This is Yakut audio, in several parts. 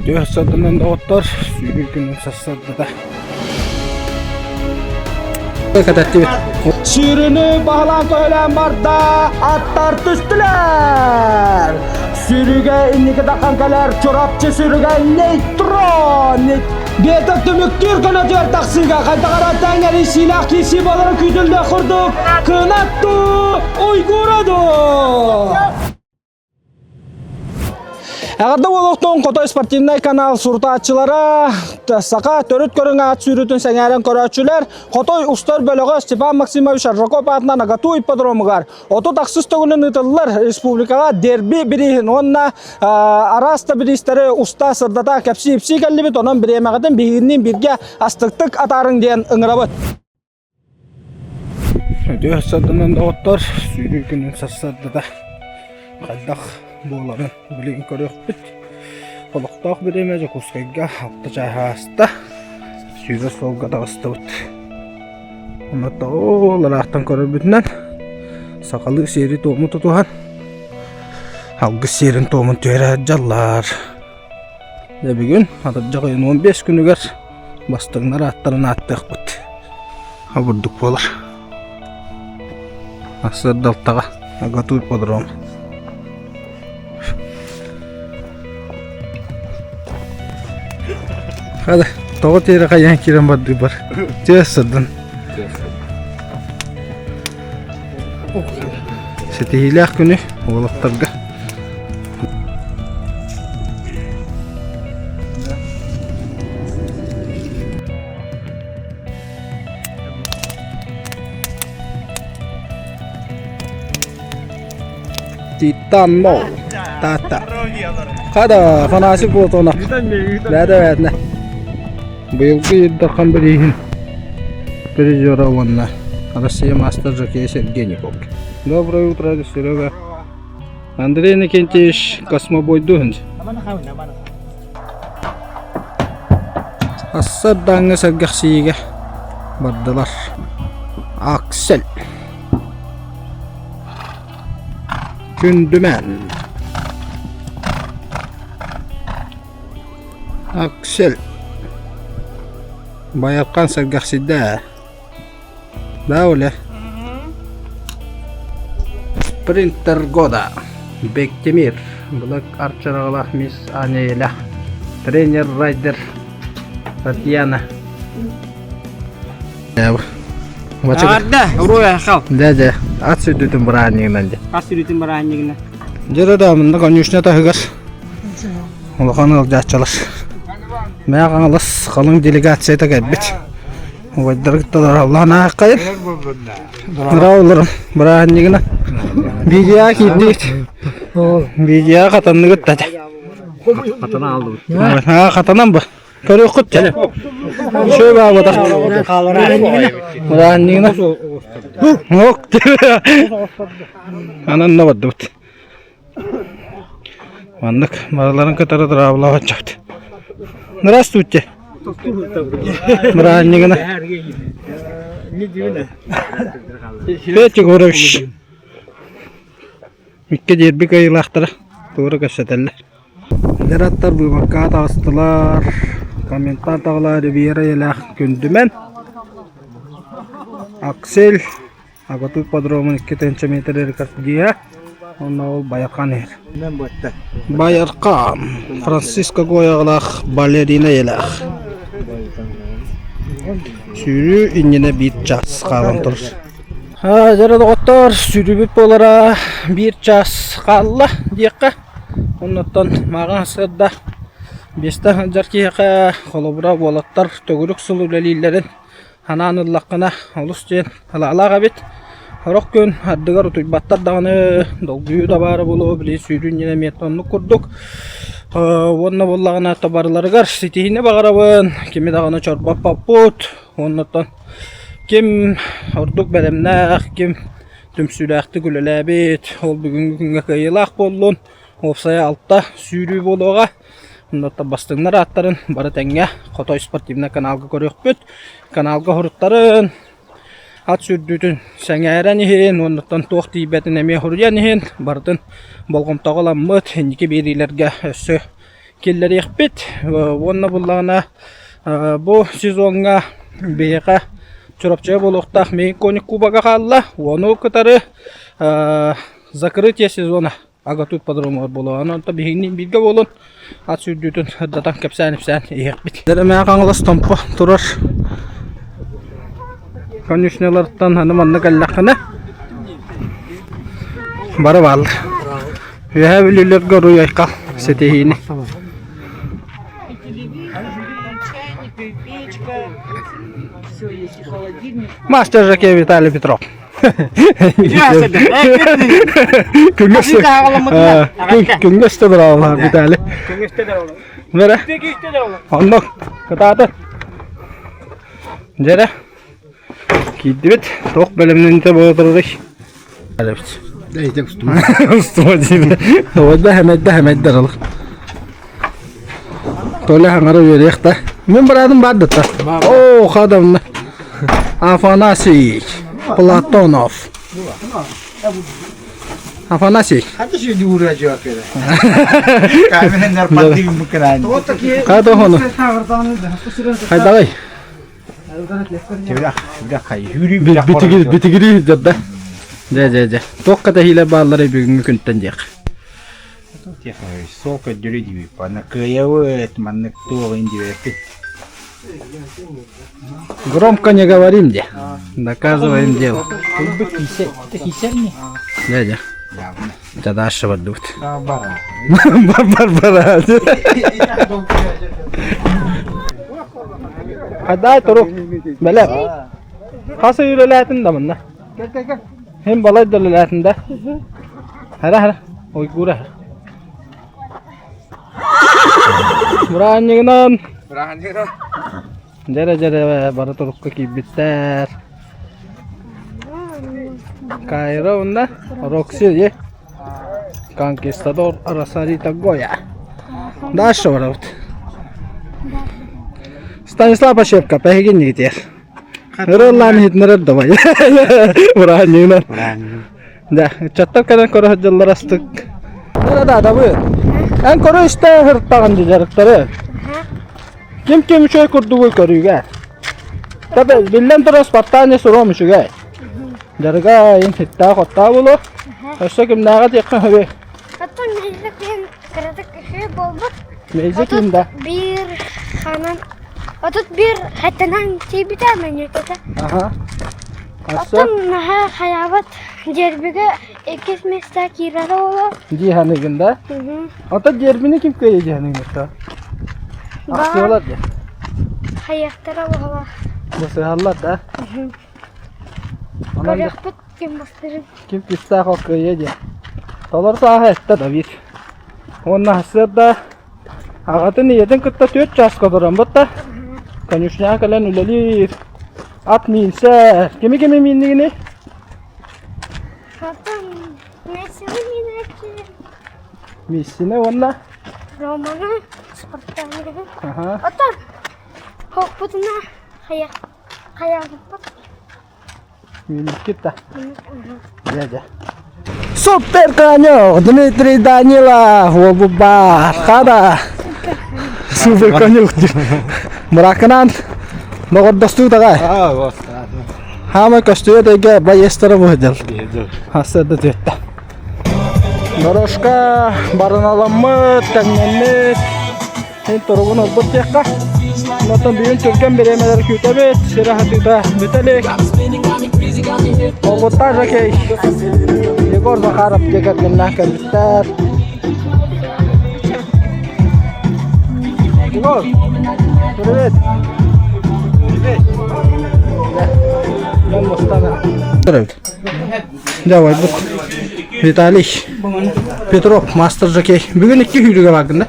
Үтүө сарсыарданан доҕоттор, сүүрүү күнүн сарсыардата. Кэтэттибит. Сүүрүүнү баһылаан көһөлөөн барда, аттар түстүлэр. Сүүрүүгэ инники таххан кэлэр Чурапчы сүүрүгэ нейтрон. Биэтэ түмүктүүр көнөтүгэр тахсыыга хайдах эрэ тэҥ эрийсиилээх киирсии буолара күүтүллүөх курдук кынаттуу уйгура дуу. Эҕэрдэ буолуохтун Хотой спортивнай канал сурутааччылара, саха төрүт көрүҥ аат сүүрүүтүн сэҥээрэн көрөөччүлэр Хотой устар бөлөҕө Степан Максимович Аржаков аатынан Агату ипподромугар 36 төгүлүн ыытыллар республикаҕа дерби бирииһин уонна араас да бириистэри уста сырдата кэпсии-ипсии кэллибит. Онон бириэмэҕитин биһигинниин бииргэ астыктык атаарыҥ диэн ыҥырабыт. Үтүө сарсыарданан доҕоттор, сүүрүү күнүн сарсыардата хайдах буоларын билигин көрүөхпүт. Олохтоох бириэмэ Дьокуускайга алта чааһы ааста, сүүрэр суолга таҕыстыбыт. Онно ол ыраахтан көрөрбүтүнэн сахалыы сиэри-туому тутуһан алгыс сиэрин-туомун түһэрэ сылдьаллар. Дьэ бүгүн атырдьах ыйын 15 күнүгэр бастыҥнар ааттарын ааттыахпыт. Обурдук буолар. Сырдалтаҕа Агату ипподром. Хада, тоҕо тиэрэ хайаан киирэн бардыбар. Тиэс сырдын. Ситиһиилээх күнү уолаттарга. Титан Мол. Тата. Хада, Афанасий Платонов. Бэдэ бэдэ. Быйылгы Ирдархан бирииһин призера уонна Россия мастер жокея Сергей Николкин. Доброе утро, Серега. Андрей Иннокентьевич космобойдуһун. Ассар-дааҥҥа сэргэхсийиигэ бардылар. Аксель. Күндүмэн. Аксель. Байархан сэргэхсийдэ. Да, Оля? Спринтер года. Бектимир. Блэк Арчараҕалаах мисс Аня Тренер райдер Татьяна. Арда, уруй хал. Да, да. Ат сүрдүтүн быраанньыгынан дьэ. Ат сүрдүтүн быраанньыгынан. Дьэ да, мында конюшня таһыгар улахан ыалдьааччылар. Мээ Хаҥалас халыҥ делегацията кэлбит. Убайдары кытта аллаан ааххайын. Ырауларым бырааһынньыгына. Видео киирдигит. Видео хатанныгыт да. Хатана алдыбыт. Хатанан бу. Көрүөххүт чэ. Шөй баабатах. Бырааһынньыгына. Ок. Анан да бардыбыт. Маннык барыларын кытары дыраабылаах отчут. Здравствуйте. Бырааһынньыгына. Петя Егорович. Икки дерби кыайыылаахтара туора кэпсэтэллэр. Эдэр аттар быыбакка таҕыстылар. Комментар таҕылаа Ривьера ийэлээх Күндүмэн. Аксель Агату ипподромун 2000 метр рекордиһа. Онно ол Байархан иһэр. Байархан Франциско Гойаҕалаах балерина ийэлээх. Сүүрүү иннинэ биир час хаалан турар. Дьэ доҕоттор, сүүрүүбүт буолара биир час хаалла диэххэ. Оннуттан мааҕын сырда биэстэн сылдьар киһиэхэ холобура уолаттар төгүрүк сыл үлэлииллэрин Анаан ыллаххына олус диэн ылаалаах эбит. Сорох күн ардыгар утуйбаттар даҕаны, долгуйуу да баара буолуо, били сүүрүү иннинэ эмиэ оннук курдук. Уонна буоллаҕына барыларыгар ситиһиини баҕарабын, кими даҕаны чорбоппоппут. Уонна оттон ким ордук бэлэмнээх, ким түмсүүлээхтик үлэлээбит, ол бүгүҥҥү күҥҥэ кыайыылаах буоллун. Уопсайа алта сүүрүү буолуоҕа. Оннуттан бастыҥнар ааттарын бары тэҥҥэ Хотой спортивнай каналга көрүөхпүт. Каналга хоруттарын, ат сүүрдүүтүн сэҥээрэн иһин, уоннуттан туох тиийбэтин эмиэ хоруйан иһин барытын болҕомтоҕо ыламмыт инники биэриилэргэ өссө киллэриэхпит. Уонна буллаҕына бу сезоҥҥа биһиэхэ Чурапчыга буолуохтаах Мейн Коник Кубога хаалла. Ону кытары закрытие сезона АГАТУ ипподромугар буолуоҕа. Онон биһигини бииргэ буолун ат сүүрдүүтүн сырдатан кэпсээн-ипсээн иһиэхпит. Дэрэмээх Хаҥалас Томпо турар конюшнялартан аны манна кэллэххинэ бары бааллар. Үөһээ Бүлүүлэргэ уруй айхал ситиһиини. Мастер жокей Виталий Петров. Күҥҥэ өстө бырааллар Виталий. Бэрэ. Оннук кытааты. Дьэрэ. Киирдибит. Туох бэлэмнэнитэ буола турарый? Устума диибэ. Ойда хэмэйдэ хэмэйдэ аралык. Толя хаҥара үөрүөх да. Мин быраатым баар да. Оо, хадамна. Афанасий Платонов. Афанасий. Хадоһону. Хайдагай? Битигири дьадда. Дьэ, дьэ, дьэ. Туохха тэһиилэр баалларый бүгүҥҥү күнтэн диэх. Суол көрдөрүү диибит. Аны кыайабыт, маннык туох диэбэппит. Громко не говорим де. Доказываем дело. Дьэ, дьэ. Дальше бардыбыт. Бар-бар-бара. Хадай турук. Бэлэм. Хас ый үлэлээтин да манна? Һин балай да үлэлээтин да. Хара-хара. Уйгура. Быраанньыгынан. Быраанньыгынан. Дьэрэ-дьэрэ бары турукка киирбиттэр. Кайра уонна Рокси е Конкистадор Росарита Гоя. Дальше барабыт. Станислав Ощепка, пэһигин Ырыллаан иһитинэрэр давай. Быраанньыгынан. Да, ыччаттар кэлэн көрө сылдьаллар астык. Да, да, вы. Эн көрө истэ сырыттаҕын дии дьарыктары. Ким ким үчүгэй курдугуй көрүүгэ. Табы, биллэн турар спартанец уром үчүгэй. Дьарыга ин хиттаах-оттаах буолуо. Өссө кимнээҕэ диэххэ сөбүй? Оттон мейзек диэн кыратык үһү буолбут. Мейзек ким да? Биир ханан 31 хаттанан тиийбитэ мүнүүтэтэ. Аха. Өссө? Оттон наһаа хайаабат дербигэ иккис миэстэ киирэрэ буолуо. Дии ханыгын да? Ото дербини ким кыайа дии ханыгын да? Ахсыалар дии. Хайыахтара буолуо. Бысыһаллар да? Онон Көрүөхпүт ким бастырын. ким күүстээх ол кыайыа диэн. Толору сааһа эттэ Давид. Уонна сарсыарда аҕатын ийэтин кытта түөрт чааска олорон да конюшняҕа кэлэн үлэлиир. Ат миинсэр. Кими кими мииннигиний? Потом Мессини миинээччи. Миссини уонна Романы Спартаныгы. Аха. Оттон хоппутуна хайа хайаабыппыт. Миинниккит да. Дьэ дьэ. Супер конек Дмитрий Данилов уолбут Хада. Супер конек Мыракынан доҕордостуу даҕай. Хаама көстүө дэйгэ байыастара быһдыл. Хасырды түөттэ. Дорожка барыналаммыт, тэҥнэммит. Ин туругун ылбыт диэххэ. Онтон бүгүн түргэн бириэмэлэр күүтэбит. Сир аһатыыта бүтэ илик. Олбуттаах жокей Егор Захаров дьиэ кэргэннээх кэлбиттэр. Егор, привет. Привет. Дьон мустана. Привет. Давай, бук. Виталий Петров, мастер жокей. Бүгүн икки сүүрүүгэ бардын да?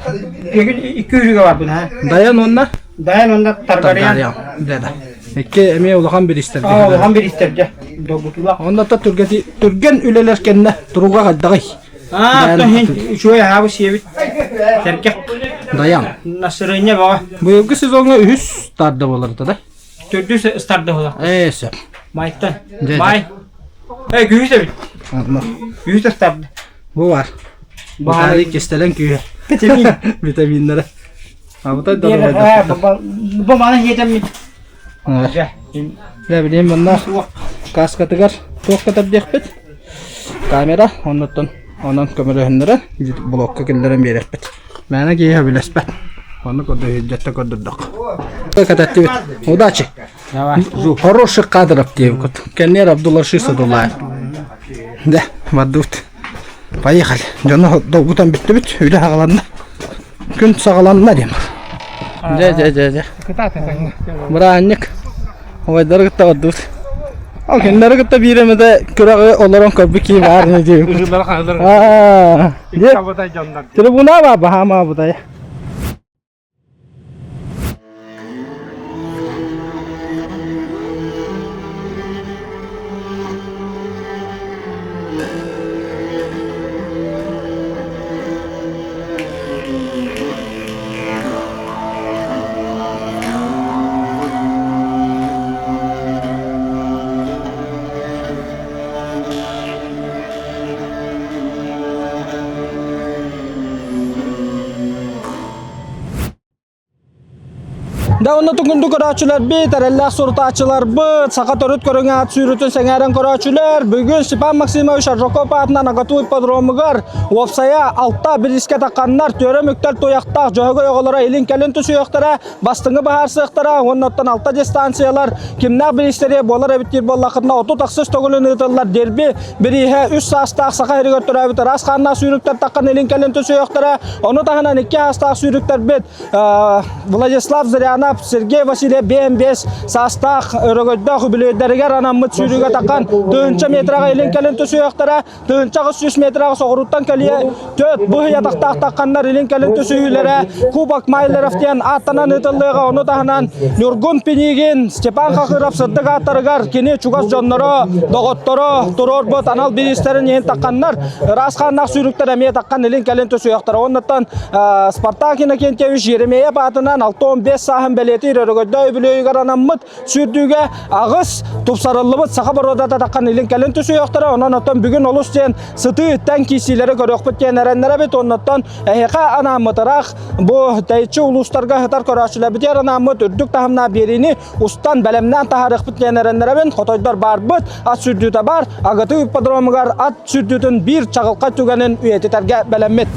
Бүгүн икки сүүрүүгэ барбын ha. Даян уонна? Даян уонна Таргарян. Да, да. Икки эмиэ улахан бириистэргэ. Аа, улахан бириистэргэ. Долгутуулаах. Онно та түргэти түргэн үлэлэр кэннэ туруга хайдаҕый? Аа, үчүгэй аһаабы сиэбит. Сэргэх. Даян. Настроение баҕа. Быйылгы сезоҥҥа үһүс старда буолар да? Төрдүс старда буолар. Ээ, сөп. Майтан. Май. Э, күүс эбит. Онно. Күүс старда. Бу бар. Баары кистэлэҥ күүһэ. Витамин. Витаминнары. Абытай да Бу маны хиэтэммит. Дьэ, билигин манна каскатыгар туох кэтэрдиэхпит. Камера, оннуттан онон көмөлөһүннэрэн блокка киллэрэн биэриэхпит. Мээнэ киһи билэспэт. Оннук көрдөрдө көрдөрдөх. Кэтэттибит. Удачи! Давай. Хороших кадров диэбит. Кэннер Абдулла Садулаев. Да, бардыбыт. Поехали. Дьону долгутан бүттүбүт. Үлэ саҕаланна. Күн саҕаланна диэн. Дьэ, дьэ, дьэ, дьэ. Быраанньык. Убайдары кытта бардыбыт. Ол кинилэри кытта биир эмэтэ күрэҕи олорон көрбүт киһи баар ини диэбиппит. Аа, дьэ, трибуна баар баһаамаабытай. Да онно тугунду көрөөччүлэрбит, эрэллээх сурутааччыларбыт, саха төрүт көрүҥэ ат сүүрүүтүн сэҥээрэн көрөөччүлэр, бүгүн Степан Максимович Аржаков аатынан АГАТУ ипподромугар уопсайа алта бириискэ тахханнар, түөрэ мүктэр туйахтаах дьөһөгөй оҕолоро илин-кэлин түсүөхтэрэ, бастыҥы быһаарсыахтара уонна оттон алта дистанциялар кимнээх бириистэри буолар эбит диир буоллаххытына 36 төгүлүн ыытыллар дерби бирииһэ үс саастаах саха сиригэр төрөөбүт ыраас хааннаах сүүрүктэр таххан илин-кэлин түсүөхтэрэ. Ону таһынан икки саастаах сүүрүктэрбит Владислав Зырянов, Сергей Васильев БМБ саастаах өрөгөйдөөх үбүлүөйдэригэр анаммыт сүүрүүгэ таххан тыһыынча метраҕа илин-кэлин түсүөхтэрэ, 1800 метраҕа соҕурууттан кэлиэ төрт быһый атахтаах тахханнар илин-кэлин түсүһүүлэрэ Кубок Майлеров диэн ааттанан ыытыллыаҕа. Ону таһынан Ньургун Пинигин, Степан Хахыров сырдык ааттарыгар кини чугас дьонноро, доҕотторо туруорбут анал бириистэрин иһин тахханнар ыраас хааннаах сүүрүктэр эмиэ таххан илин-кэлин түсүөхтэрэ. Оннуттан Спартак Иннокентьевич Еремеев аатынан 65 сааһын бэлиэтиир өрөгөйдөөх үбүлүөйүгэр анаммыт сүүрдүүгэ аҕыс тупсарыллыбыт саха боруодата таххан илин-кэлин түсүөхтэрэ. Онон оттон бүгүн олус диэн сытыы тэҥ киирсиилэри көрүөхпүт диэн эрэннэрэбит. Оннуттан эһиэхэ анааммыт ыраах бу тэйиччи улуустарга сытар көрөөччүлэрбитигэр анааммыт үрдүк таһымнаах биэриини устан бэлэмнээн таһаарыахпыт диэн эрэннэрэбин. Хотойдор баарбыт, ат сүүрдүүтэ баар. АГАТУ ипподромугар ат сүүрдүүтүн биир чаҕылхай түгэнин үйэтитэргэ бэлэммит.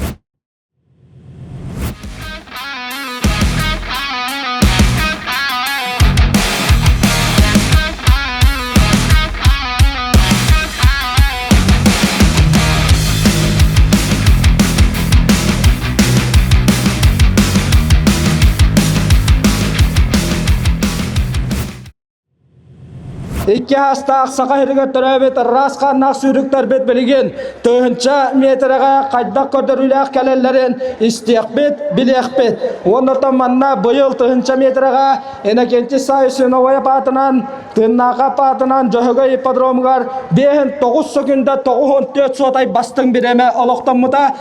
Икки астаах Саха сиригэр төрөөбүт ыраас хааннаах сүүрүктэрбит билигин тыһыынча миэтэрэҕэ хайдах көрдөрүүлээх кэлэллэрин истиэхпит, билиэхпит. Уонна манна быйыл тыһыынча миэтэрэҕэ Иннокентий Саввич аатынан Тыыннаахап аатынан Дьөһөгөй ипподромугар 59 сөкүндэ 94 суотай бастыҥ бириэмэ олохтоммута.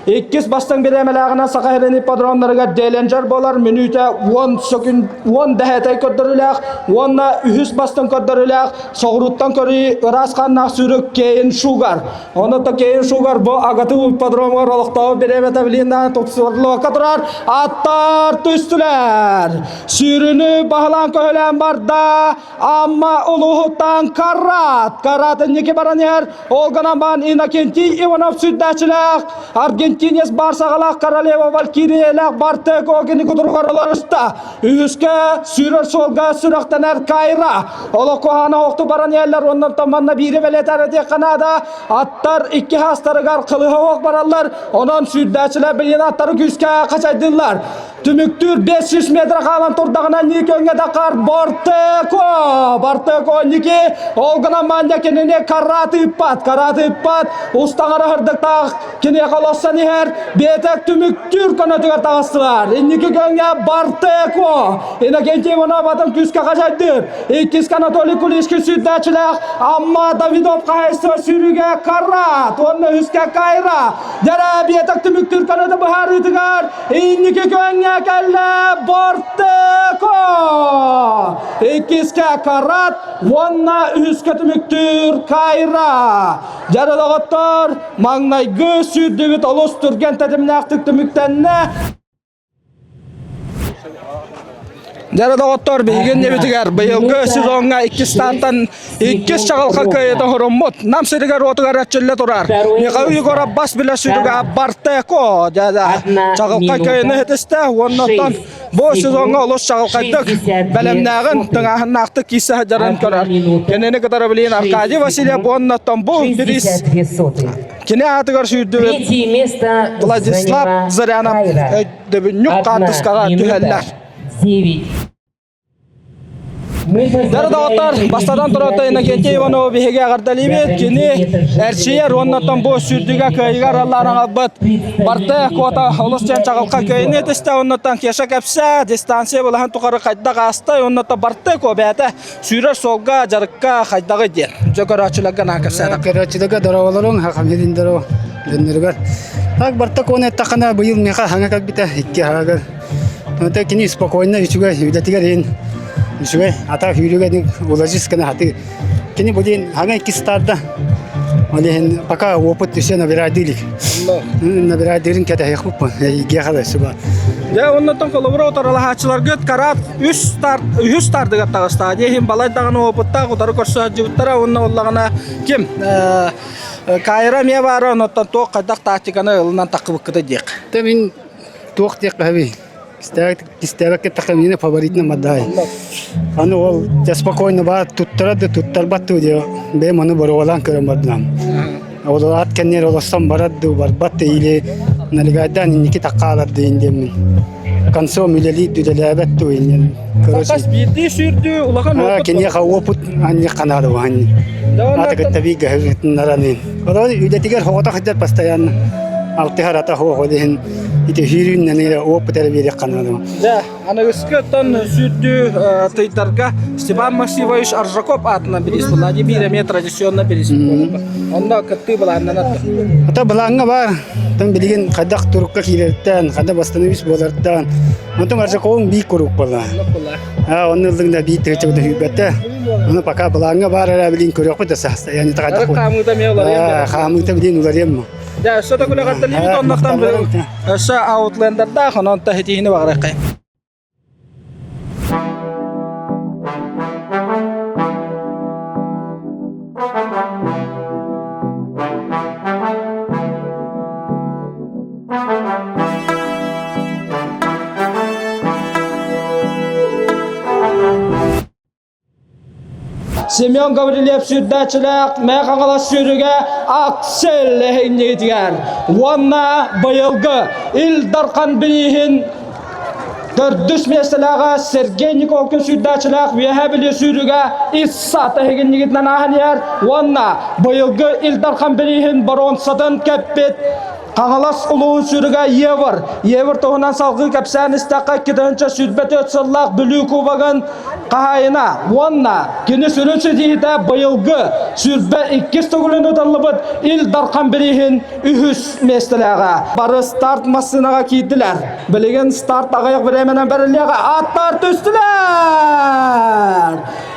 Иккис бастыҥ бириэмэлээҕинэн Саха сирин ипподромнарыгар Деленджер буолар мүнүүтэ 10 сөкүн 10 дэһээтэй көрдөрүүлээх уонна үһүс бастыҥ көрдөрүүлээх соҕурууттан көрүү ыраас хааннаах сүүрүк Кейн Шугар. Онно Кейн Шугар бу АГАТУ ипподромугар олохтоох бириэмэтэ билииннээн тупсарыллыбакка турар аттар түстүлэр. Сүүрүнү баһылаан көһөлөөн барда Амма улууһуттан Карат. Карат инники баран иһэр. Ол гынан баан Иннокентий Иванов сүрдээчилээх. Аргентинец бар саҕалаах королева Валькириялаах Бартек Огини кутуругар олоруста. Үһүскэ сүүрэр суолга сүрэхтэнэр Кайра. Олох куһаана охту баран иһэллэр. Оннон манна биири бэлиэтээр этиэххэ наада. Аттар икки хаастарыгар кылыһа ох бараллар. Онон сүүрдээчилэр билигин аттары күүскэ хачайдыыллар. Түмүктүүр 500 метр хаалан турдаҕына Никөҥҥө тахар Бортеко! Бортеко Ники ол гынан манньа кинини карат ыыппат, карат ыыппат. Устаҥара һырдыктаах киниэхэ олоссон иһэр. Биэтэк түмүктүүр көнөтүгэр таҕыстылар. Инники көҥҥэ Бортеко! Иннокентий Иванов атын күүскэ хачайдыыр. Иккис Анатолий Кулишкин сүүрдээччилээх Амма Давидов хаһайыстыба сүүрүүгэ Карат уонна үһүскэ Кайра. Дьэрэ биэтэк түмүктүүр көнөтө быһаарыытыгар Инники күөҥҥэ кэллэ Бортеко! Бартеко! Иккискэ Карат уонна үһүскэ түмүктүүр Кайра. Дьэ доҕоттор, маҥнайгы сүүрдүбүт олус түргэн тэтимнээхтик түмүктэннэ. Дьэ доҕоттор, биһигин небитигэр быйылгы сезоҥҥа иккис стартан иккис чаҕылха кыайыта хоруммут Нам сиригэр-уотугар эрчиллэ турар Михаил Егоров бас билэ сүүрүгэ Бартеко дьэ чаҕылхай кыайыны иһитистэ уонна оттон бу сезоҥҥа олус чаҕылхайдык бэлэмнээҕин тыҥааһыннаахтык киирсэ сылдьарын көрөр. Кинини кытары билигин Аркадий Васильев уонна оттон бу бириис Кини аатыгар сүүрдүбүт Владислав Зырянов өйдөбүнньүк хаартыскаҕа түһэллэр. Дара доҕоттор, бастатан туран Иннокентий Иванов биһиги эҕэрдэлиибит. Кини эрчийэр уонна бу сүүрдүүгэ кыайыгар аллаан аҕалбыт Барты куота олус диэн чаҕылха кыайыны этистэ. Оннуттан Кеша кэпсээ, дистанция былаһын тухары хайдах аастай, оннуттан Барты ко бэйэтэ сүүрэр суолга, дьарыкка хайдаҕый диэн. Дьэ көрөөччүлэргэ наһаа кэпсээтэх. Көрөөччүлэргэ дорооболоруҥ, хахамһыдин дороо дьонноругар. Так барта куона эттэххинэ быйыл миэхэ хаҥа кэлбитэ икки хаһагар. Онто кини спокойно үчүгэй үлэтигэр иһин үчүгэй ата сүүрүгэ уложис гына хаты. Кини бу диэн хаҥа икки старда. Ол иһин пока опыт все набирайдыылик. Набирайдыырын кэтэһиэхпит эйиэхэ суба. Дьэ, оннуттан холобура утарылаһааччыларгыт карат үс старт үһүс стартыгар таҕыста. Диэһин балай даҕаны опыттаах утары көрсө сылдьыбыттара уонна оллаҕына ким Кайра эмиэ баара онуттан туох хайдах тактиканы ылынан таххыбыккыта диэх. Тэ мин туох диэх хаһабый кистээбэккэ тахха миэнэ фаворитна мадай. Аны ол дьэ спокойно баар туттара да туттарбат дуу диэ бэйэм ону боруобалаан көрөн бардым. Ол аат кэннигэр олорсон барар дуу барбат да или налегайдаан инники таккаалар диин диэммин. Концом үлэлиир үлэлээбэт дуу иннин. Хас биирдии сүүрдүү улахан опыт. Киниэхэ опыт анньы ханаады анньы. Аты кытта бииргэ һыгытыннаранын. Олор үлэтигэр хоҕотох сылдьар постоянно. Алтыһар ата хоох ол иһин ити сүүрүүннэн опыт эрэ биэриэх ханаады. Да, аныгыскы оттон сүүрдүү тыйдарга Степан Максимович Аржаков аатынан бириис Владимир эмиэ традиционно бириис Онно кыттыы былааннанар. Ата былааҥҥа баар. Тон билигин хайдах турукка киирэртэн, хайдах восстановись буолартан. Онтон Аржаковым биир куруук буолла. Аа, онно ыллыҥ да биир тыһычча да Ону пока былааҥҥа баар эрэ билин көрүөхпүт да состояние хайдах. Хаамыыта эмиэ уларыйар. Хаамыыта билин уларыйар Дьэ, өссө да күлэҕэрдэлиибит оннуктан өссө аутлендердаах, онон тахитиһини баҕарыаххай. Семен Гаврильев сүүрдээччилээх Мэҥэ Хаҥалас сүүрүгэ Аксель эһинньигитигэр уонна быйылгы Ил Дархан бирииһин төрдүс миэстэлээҕэ Сергей Николкин сүүрдээччилээх Үөһээ Бүлүү сүүрүгэ Исса тэһигинньигитинэн ааһан иһэр уонна быйылгы Ил Дархан бирииһин боруонсатын кэппит Хаҥалас улууһун сүрүгэ Евр. Евр туһунан салгыы кэпсээн истэххэ 2024 сыллаах Бүлүү кубогын хаһаайына уонна кини сүрүн ситиһиитэ быйылгы 22 төгүлүн ыытыллыбыт Ил Дархан бирииһин үһүс миэстэлээҕэ. Бары старт массыынаҕа киирдилэр. Билигин старт аҕыйах бириэмэнэн бэриллиэҕэ. Аттар түстүлэр!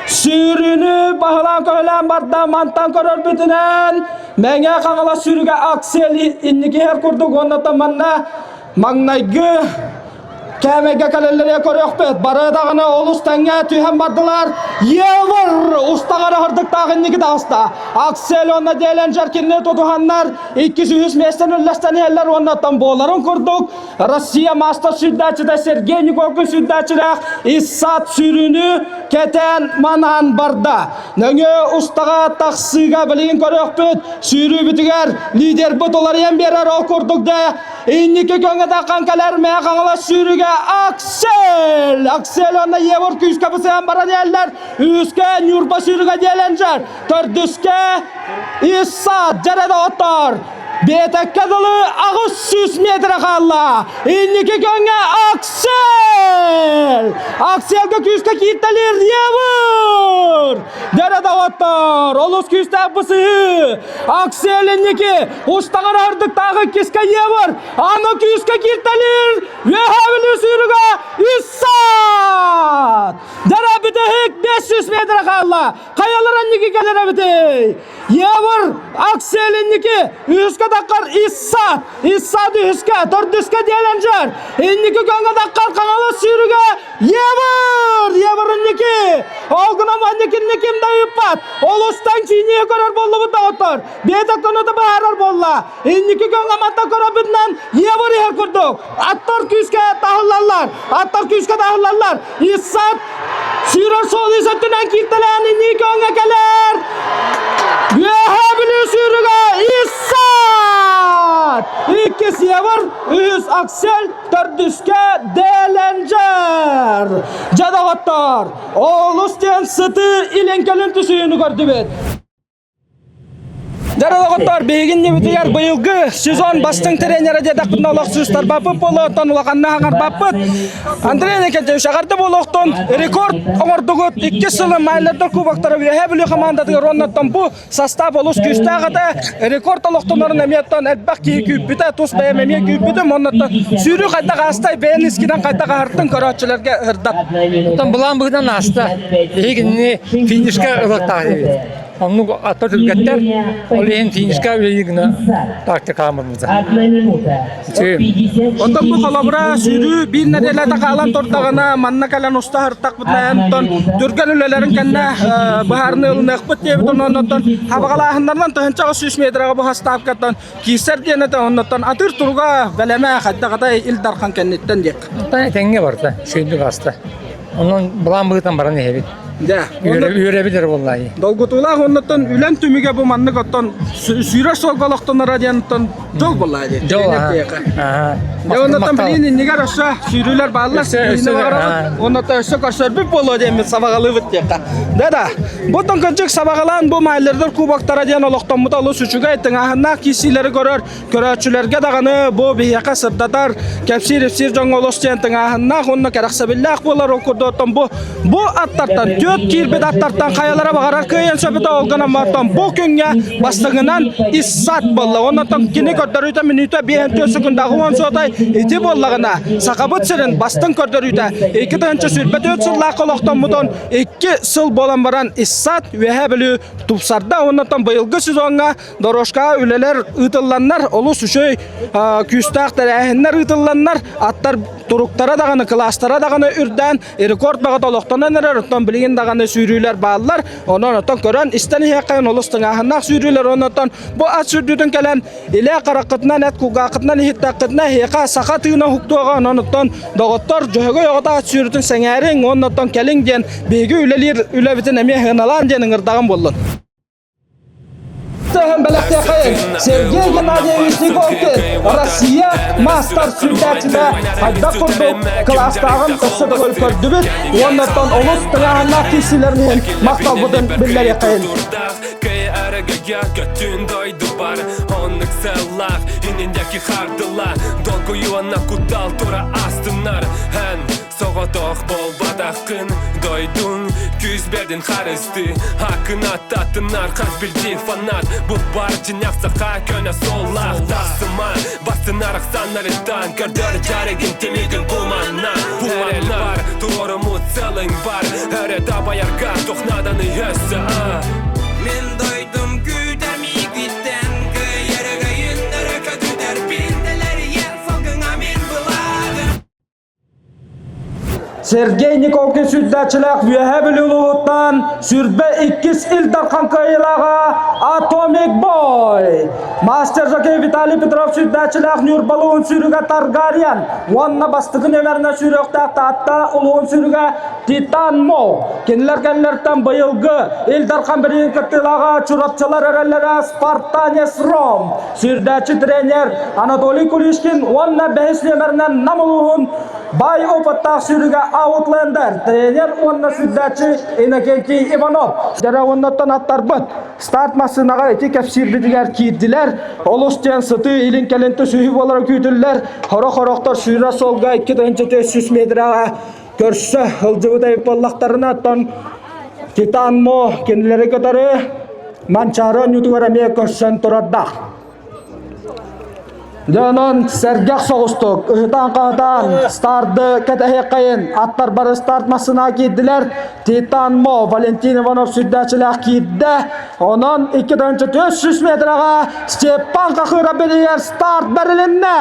Сүүрүүнү баһылаан көһүлээн барда мантан көрөрбүтүнэн Мэҥэ Хаҥалас сүүрүгэ Аксель инники иһэр курдук уонна манна маҥнайгы кээмэйгэ кэлэллэрэ көрүөхпүт. Бары даҕаны олус тэҥҥэ түһэн бардылар. Евр устаҕар аһардыктаах инники таҕыста. Аксель уонна Деленджер кинини тутуһаннар иккис үһүс миэстэни үллэстэн иһэллэр уонна буоларын курдук Россия маастар сүүрдээччитэ Сергей Николкин сүүрдээччилээх Иссат сүүрүүнү кэтээн манаан барда. Нөҥүө устаҕа тахсыыга билигин көрүөхпүт. Сүүрүүбүтүгэр лидербит уларыйан биэрэр ол курдук да инники көҥө таххан кэлэр Мэҥэ Хаҥалас сүүрүүгэ Аксель! Аксель уонна Евор күүскэ бысыһан баран иһэллэр. Үһүскэ Ньурба сүүрүгэ диэлэнжэр. Төрдүскэ Иссат дьэрэ доҕоттор. Биэтэккэ дылы 800 метрэ хаалла. Инники көҥҥэ Аксель! Аксельга күүскэ кииртэлиир Евр! Дьэрэ доҕоттор, олус күүстээх бысыһыы! Аксель инники устаҕар ардыктааҕы иккискэ Евр! Аны күүскэ кииртэлиир Үөһээ Бүлүү сүүрүгэ Исса! 500 метр хаалла. Хайалар инники кэлэр эбитий? Евр Аксель инники, үһүскэ таххар Иссат, Иссат үһүскэ, төрдүскэ Деленджер, инники көҥө таххар Хаҥалас сүүрүгэ Евр, Евр инники, ол гынан инники ким да ыыппат, олустан чииние көрөр буоллубут доҕоттор, бэйэтэ көнөтө быһаарар буолла, инники көҥө манта көрөбүтүнэн Евр иһэр курдук, аттар күүскэ таһыллаллар, аттар күүскэ таһыллаллар, Иссат сүүрэр суол ис өттүнэн кииртэлээн инники көҥө кэлэр, Үөһээ Бүлүү сүүрүгэ Иссат! Иккис Евр, үһүс Аксель, төрдүскэ Деленджер! Дьэ доҕоттор, олус диэн сытыы илин-кэлин түсүүнү көрдүбүт. Дьэ доҕоттор, биһигин ньибитигэр быйылгы сезон бастыҥ тренерэ диэтэхпитинэ олох сыыстарбаппыт буолуоттан улаханна хаҥарбаппыт. Андрей Никитич, эҕэрдэ буолуохтун рекорд оҥордугут иккис сылын Майлердар кубоктара Үөһээ Бүлүү хамаандатыгар уоннаттан бу состав олус күүстээх этэ. Рекорд олохтонорун эмиэттэн элбэх киһи күүппүтэ, тус бэйэм эмиэ күүппүтүм. Оннуттан сүүрүү хайдах аастай, бэйэн искинэн хайдах аһартын көрөөччүлэргэ ырдат. Оттон былаан быһыытынан ааста. Биһиги финишка ылыктаах диэбит. Оннук аттар түргэттэр, ол иһин финишка үлэлии гына тактикаламмыта. Онтон бу холобура сүүрүү биир нэдиэлэтэ хаалан турдаҕына манна кэлэн уста сырыттахпытына онтон түргэн үлэлэрин кэннэ быһаарыныы ылыныахпыт диэбит оннуттан хабаҕалааһыннарынан 1800 метраҕа бу ставкаттан киирсэр диэн этэ оннуттан атыыр туруга бэлэмэ хайдаҕатай Ил Дархан кэнниттэн диэх. Оттон этэҥҥэ барда, сүүрдүк ааста. Онон былаан быһыытынан баран иһэбит. Дьэ, Үөрэбит эрэ буоллаайы. Долгутуулаах оннуттан үлэн түмүгэ бу маннык оттон сүүрэр суолга олохтоноро диэн оттон дьол буоллаа диэн. Дьол, Дьэ, оннуттан билигин иннигэр өссө сүүрүүлэр бааллар, оннуттан өссө көрсөрбүт буолуо диэммит сабаҕалыыбыт диэххэ. Да да, бу тоҥкончук сабаҕалаан бу майлердар кубоктара диэн олохтоммута олус үчүгэй тыҥааһыннаах киирсиилэри көрөр Көрөөччүлэргэ даҕаны бу биһиэхэ сырдатар, кэпсиир-ипсиир дьоҥҥо олус диэн тыҥааһыннаах уонна кэрэхсэбиллээх буолар. Ол курдук оттон бу бу аттартан түөрт киирбит аттартан хайалара баҕарар кыайан сөбүтэ ол гынан оттон бу күҥҥэ бастыҥынан Иссат буолла. Оннотон кини көрдөрүүтэ мүнүүтэ 54 секундаҕы уон суотай ити буоллаҕына Сахабыт сирин бастыҥ көрдөрүүтэ 2024 сыллаахха олохтоммутун икки сыл буолан баран Иссат Үөһээ Бүлүү тупсарда. Оннотон быйылгы сезоҥҥа Дорожкаҕа үлэлэр ыытылланнар, олус үчүгэй күүстээх тэрээһиннэр ыытылланнар, аттар туруктара даҕаны, кылаастара даҕаны үрдээн, рекорд баҕата олохтонон эрэр, оттон билигин даҕаны сүүрүүлэр бааллар. Онон оттон көрөн, истэн иһиэххэйин олус тыҥааһыннаах сүүрүүлэр, онон бу ат сүүрдүүтүн кэлэн илэ хараххытынан, эт кулгааххытынан иһиттэххитинэ, эһиэхэ саха тыына уһуктуоҕа, онон оттон доҕоттор, дьөһөгөй оҕото ат сүүрүүтүн сэҥээриҥ, уонна оттон кэлиҥ диэн биһиги үлэлиир үлэбитин эмиэ сыаналаан диэн ыҥырдаҕым буоллун. Тыһын бэлэхтиэхэйин Сергей Геннадьевич Николкин Россия маастар сүүрдээччитэ хайдах курдук кылаастааҕын өссө төгүл көрдүбүт уонна оттон олус тыҥааһыннаах киирсиилэрин иһин махталбытын биллэриэххэйин. Соҕотох буолбатаххын дойдуҥ Күүс бэрдин харыстыы Акын аттатынар хас бирдии фанат Бу бар дьиҥнээх саха көнө суоллаах Тахсыма бастынар ахсааннарыттан Көрдөр дьарыгын тимигин бу манна Эрэл бар туруоруммут сыалыҥ бар Өрө дабайарга туох нааданый өссө Мин дойдум күүтэр миигиттэн Кыайарыга үүннэрэ көтүтэр Пинтэлэрийэр салгыҥа мин былааҕым Сергей Николкин сүүрдээччилээх Үөһээ Бүлүү улууһуттан сүүрбэ иккис Ил Дархан кыайыылааҕа Atomic Boy. Мастер жокей Виталий Петров сүүрдээччилээх Ньурба улууһун сүүрүгэ Таргариен уонна бастакы нүөмэринэн сүүрүөхтээх Таатта улууһун сүүрүгэ Титан Мо. Кинилэр кэннилэриттэн быйылгы Ил Дархан бирииһин кыттыылааҕа Чурапчылар эрэллэрэ Спартанец Ром. Сүүрдээччи тренер Анатолий Кулишкин уонна бэһис нүөмэринэн Нам улууһун баай опыттаах сүүрүгэ Аутлендер тренер уонна сүүрдээччи Иннокентий Иванов. Дьэ уоннаттан аттарбыт. Старт массыынаҕа ити кэпсиирбитигэр киирдилэр. Олус диэн сытыы илин-кэлин түсүһүү буолара күүтүллэр. Хорох-хорохтор сүүрэр суолга 2400 метраҕа көрсө сылдьыбыт эбит буоллахтарына, оттон Титан Мо кинилэри кытары Манчаары оонньуутугар эмиэ көрсөн турардаах. Дьэ онон сэргэх соҕустук ыһытаан-хаһытаан старды кэтэһиэххэйин. Аттар бары старт массыына киирдилэр. Титан Мо Валентин Иванов сүрдээчилээх киирдэ. Онон 2400 метраҕа Степан Хахыра билигэр старт бэрилиннэ.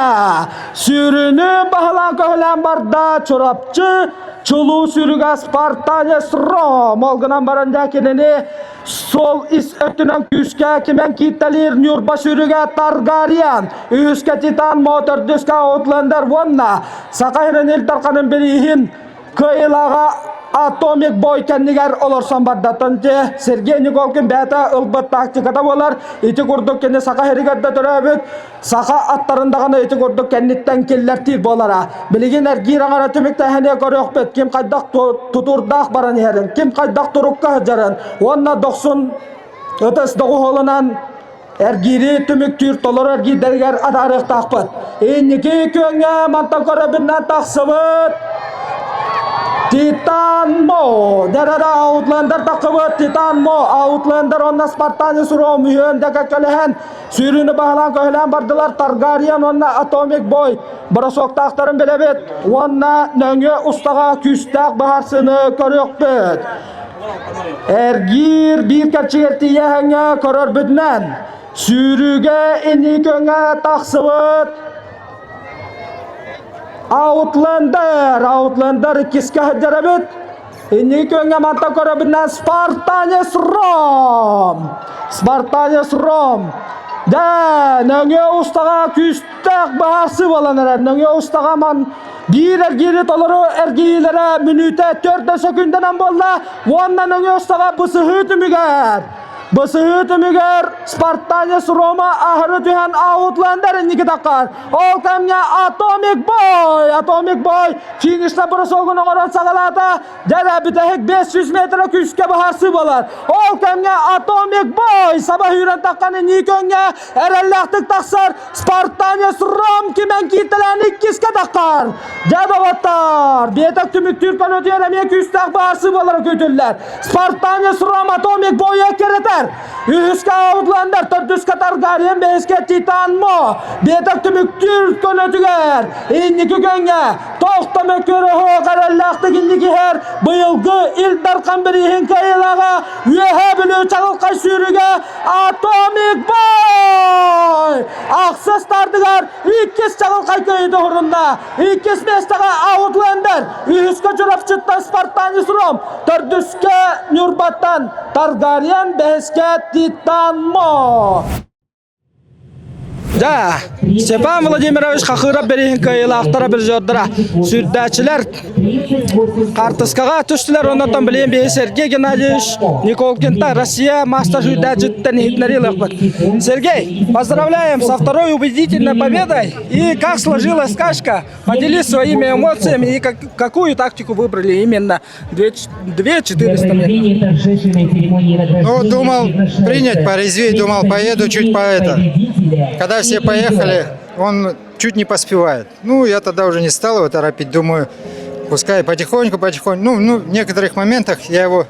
Сүүрүүнү баһылаан көһүлээн барда Чурапчы чулуу сүүрүгэ Спартанец Ром. Ол гынан баран дьэ кинини Сол ис өттүнэн күүскэ кимэн кииртэлиир Ньурба сүүрүгэ Таргариен, үһүскэ Титан Мо, төрдүскэ Аутлендер уонна Саха сирин Ил Дарханын бирииһин кыайыылааҕа Атомик Бой кэннигэр олорсон барда. Төнте Сергей Николкин бэйэтэ ылбыт тактиката буолар. Ити курдук кини Саха сиригэр да төрөөбүт Саха аттарын даҕаны ити курдук кэнниттэн киллэртиир буолара. Билигин эргиир аҥара түмүктээһини көрүөхпүт, ким хайдах тутуурдаах баран иһэрин, ким хайдах турукка сылдьарын уонна дохсун ытыс доҕуһуолунан эргиири түмүктүүр толору эргиирдэригэр атаарыахтаахпыт. Инники күөҥҥэ мантан көрөбүнэн тахсыбыт Титан Мо, дэрэрэ Аутлендер тахсыбыт Титан Мо, Аутлендер онно Спартанец Ром үһүөн да кэккэлэһэн Сүүрүүнү баһылаан көһүлээн бардылар Таргариен уонна Atomic Boy боросуоктаахтарын билэбит уонна нөҥүө устаҕа күүстээх быһаарсыыны көрүөхпүт. Эргиир биир кэрчигэр тиийэһэҥҥэ көрөрбүтүнэн сүүрүүгэ инникөҥө тахсыбыт Outlander, Outlander иккискэ сылдьар эбит. Инники күөҥҥэ мантан көрөбүнэн Спартанец Ром! Спартанец Ром! Дэ, нөҥүө устаҕа күүстээх быһаарсыы буолан эрэр. Нөҥүө устаҕа ман биир эргиири толору эргийиилэрэ мүнүүтэ 4 сөкүүндэнэн буолла. Уонна нөҥүө устаҕа бысыһыы түмүгэр Бысыһыы түмүгэр Спартанец Рома аһары түһэн Аутлендер инники таххар. Ол кэмҥэ Atomic Boy, Atomic Boy финишна бросогун оҥорон саҕалаата. Дьэ бүтэһик 500 метр күүскэ быһаарсыы буолар. Ол кэмҥэ Atomic Boy саба сүүрэн таххан инники көҥҥэ эрэллээхтик тахсар. Спартанец Ром кимэн кииртэлээн иккискэ таххар. Дьэ доҕоттор, биэтэк түмүктүүр көнөтүгэр эмиэ күүстээх быһаарсыы буолара күүтүллэр. Спартанец Ром Atomic Boy эккирэтэр. Үһүскэ Аутландер, төрдүскэ Таргариен, бэһискэ Титан Мо. Биэтэк түмүктүүр көнөтүгэр инники көҥҥэ тохтомо көрөһө эрэллээхтик инники иһэр быйылгы Ил Дархан бирииһин кыайыылааҕа Үөһээ Бүлүү чаҕылхай сүүрүгэ Atomic Boy! Ахсыс стартыгар иккис чаҕылхай кыайыыта уһурунна. Иккис миэстэҕэ Аутлендер, үһүскэ Чурапчыттан Спартанец Ром, төрдүскэ Ньурбаттан Таргариен, бэһискэ Титан Мо. Да, Степан Владимирович Хахыров бирииһин кыайыылаахтара призердара сүүрдээччилэр хаартыскаҕа түстүлэр. Оннуттан билигин биһи Сергей Геннадьевич Николкинта Россия мастер сүүрдээччиттэн иһитиннэрии ылыахпыт. Сергей, поздравляем со второй убедительной победой. И как сложилась скачка? Поделись своими эмоциями и какую тактику выбрали именно 2400 метров. Ну, думал принять порезвее, думал, поеду чуть по это. Когда все поехали, он чуть не поспевает. Ну, я тогда уже не стал его торопить, думаю, пускай потихоньку, потихоньку. Ну, в некоторых моментах я его,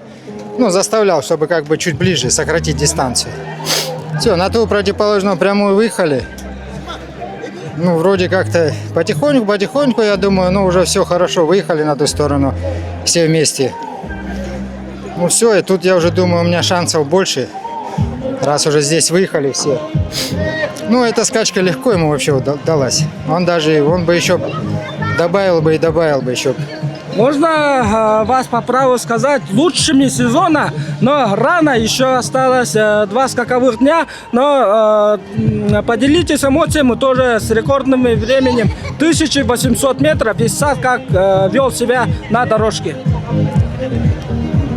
ну, заставлял, чтобы как бы чуть ближе сократить дистанцию. Все, на ту противоположную прямую выехали. Ну, вроде как-то потихоньку, потихоньку, я думаю, ну, уже все хорошо, выехали на ту сторону все вместе. Ну, все, и тут я уже думаю, у меня шансов больше, раз уже здесь выехали все. Ну, эта скачка легко ему вообще далась. Он даже, он бы еще добавил бы и добавил бы еще. Можно вас по праву сказать лучшими сезона, но рано еще осталось два скаковых дня, но поделитесь эмоциями тоже с рекордным временем 1800 метров и сад как вел себя на дорожке.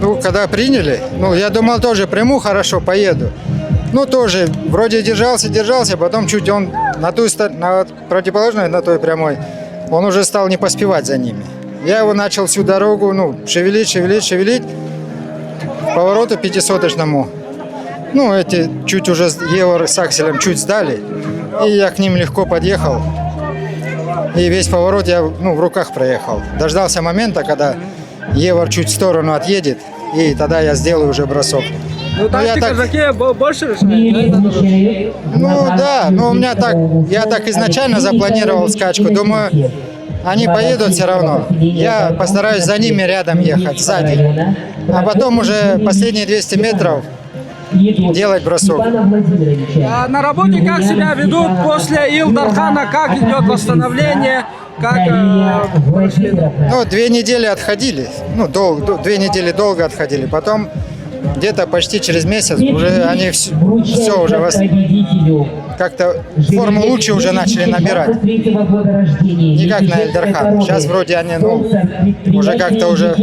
Ну, когда приняли, ну, я думал тоже приму, хорошо, поеду. Ну, тоже, вроде держался, держался, потом чуть он на ту на противоположной, на той прямой, он уже стал не поспевать за ними. Я его начал всю дорогу, ну, шевелить, шевелить, шевелить, к повороту пятисоточному. Ну, эти чуть уже Евро с Акселем чуть сдали, и я к ним легко подъехал. И весь поворот я, ну, в руках проехал. Дождался момента, когда Евр чуть в сторону отъедет, и тогда я сделаю уже бросок. Ну, Ну, я тактика так- жокея больше решает, да? Ну да, но у меня так, я так изначально запланировал скачку. Думаю, они поедут все равно. Я постараюсь за ними рядом ехать, сзади. А потом уже последние 200 метров делать бросок. А на работе как себя ведут после Ил Дархана, как идет восстановление, как прошли? Ну, 2 недели отходили. Ну, дол- 2 недели долго отходили. Потом где-то почти через месяц уже они все, уже вас как-то форму лучше уже начали набирать. Не как на Ил Дархан. Сейчас вроде они, ну, уже как-то уже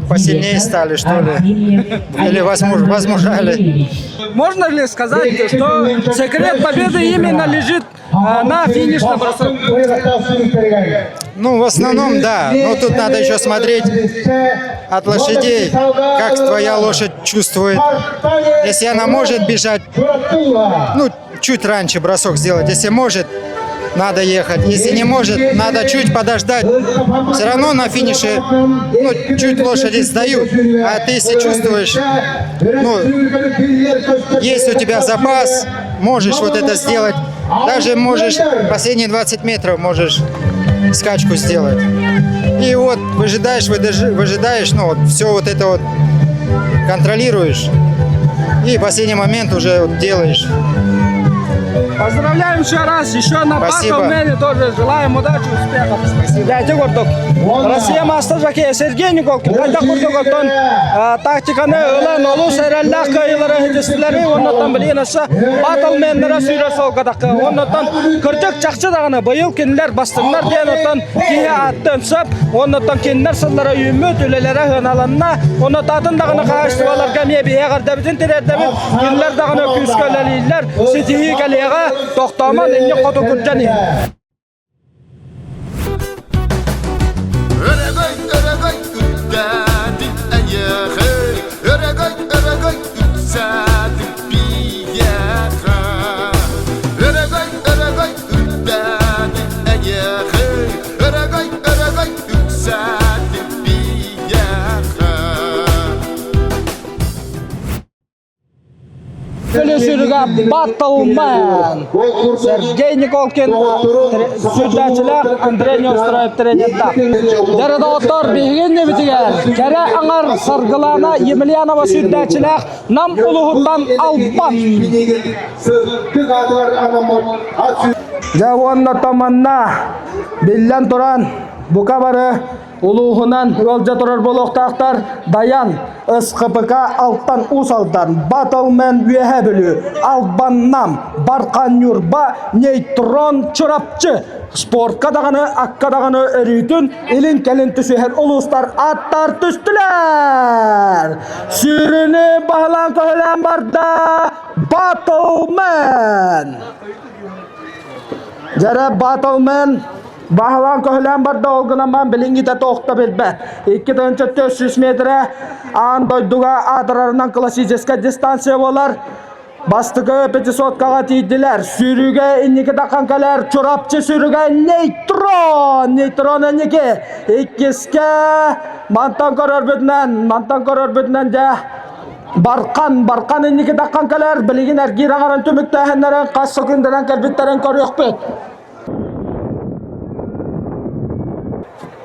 посильнее стали, что ли. Или возмужали. Можно ли сказать, что секрет победы именно лежит на финишном броске? Ну, в основном, да. Но тут надо еще смотреть от лошадей, как твоя лошадь чувствует. Если она может бежать, ну, чуть раньше бросок сделать. Если может, надо ехать. Если не может, надо чуть подождать. Все равно на финише, ну, чуть лошади сдают. А ты если чувствуешь, ну, есть у тебя запас, можешь вот это сделать. Даже можешь последние 20 метров можешь скачку сделать. И вот выжидаешь, выжидаешь, ну вот все вот это вот контролируешь. И последний момент уже вот делаешь. Поздравляем еще раз, еще на Спасибо. Батлмене тоже желаем удачи, успехов. Спасибо. Дядя курдук. Россия мастер жокея Сергей Николкин. Хайдах курдук оттон тактиканы ылан олус эрэллээх кыайыылары ситистилэр, оннуттан билигин өссө Батлменнера сүүрэр суолга тахха. Оннуттан кырдьык чахчы даҕаны быйыл кинилэр бастыҥнар диэн оттон киһи ааттыан сөп. Оннуттан кинилэр сыллара үүммүт, үлэлэрэ сыаналанна. Онно атын даҕаны хаһаайыстыбаларга эмиэ биһиги эҕэрдэбитин тириэрдэбит. Кинилэр даҕаны күүскэ үлэлииллэр. Ситиһии кэлиэҕэ, тохтоомон инник хоту күрдьэн иһин. Өрөгөй, өрөгөй, үрдээтин эйиэхэ, Өрөгөй, өрөгөй, үксээтин биһиэхэ. Өрөгөй, өрөгөй, үрдээтин эйиэхэ, Өрөгөй, өрөгөй, үксээтин биһиэхэ. Көлө Батлмен. Сергей Николкин сүүрдээччилээх Андрей Неустроев тренердээх. Дьэ доҕоттор биһиги иннибитигэр кэрэ аҥар Саргылана Емельянова сүүрдээччилээх Нам улууһуттан Албан. Дьэ уонна томанна биллэн туран бука бары улууһунан ыалдьа турар буолуохтаахтар Даян СХПК Алтан Уус Алдан, Батлмен Үөһээ Бүлүү, Албан Нам, Бархан Ньурба, Нейтрон Чурапчы спортка даҕаны, акка даҕаны өрүүтүн илин-кэлин түсүһэр улуустар аттар түстүлэр. Сүүрүүнү баһылаан көһөлөөн барда Батлмен. Дьэрэ Батлмен баһылаан көһөлөөн барда ол гынан баран билиҥҥитэ туох да билбэт. 2400 метрэ аан дойдуга аатырарынан классическай дистанция буолар. Бастакы пятисоткаҕа тиийдилэр. Сүүрүүгэ инники таххан кэлэр Чурапчы сүүрүгэ Нейтрон! Нейтрон инники. Иккискэ мантан көрөрбүтүнэн, мантан көрөрбүтүнэн дьэ Бархан, Бархан инники таххан кэлэр. Билигин эргиир аҥарын түмүктээһиннэрин хас секундынан кэлбиттэрин көрүөхпүт.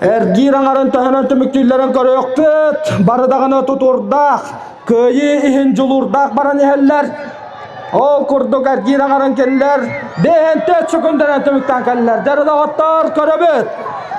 Эргиир аҥарын төһөнөн түмүктүүллэрин көрүөхпүт. Бары даҕаны тутуурдаах, кыайыы иһин дьулуурдаах баран иһэллэр. Ол курдук эргиир аҥарын кинилэр 54 секундынан түмүктээн кэллэр. Дьэ доҕоттор көрөбүт.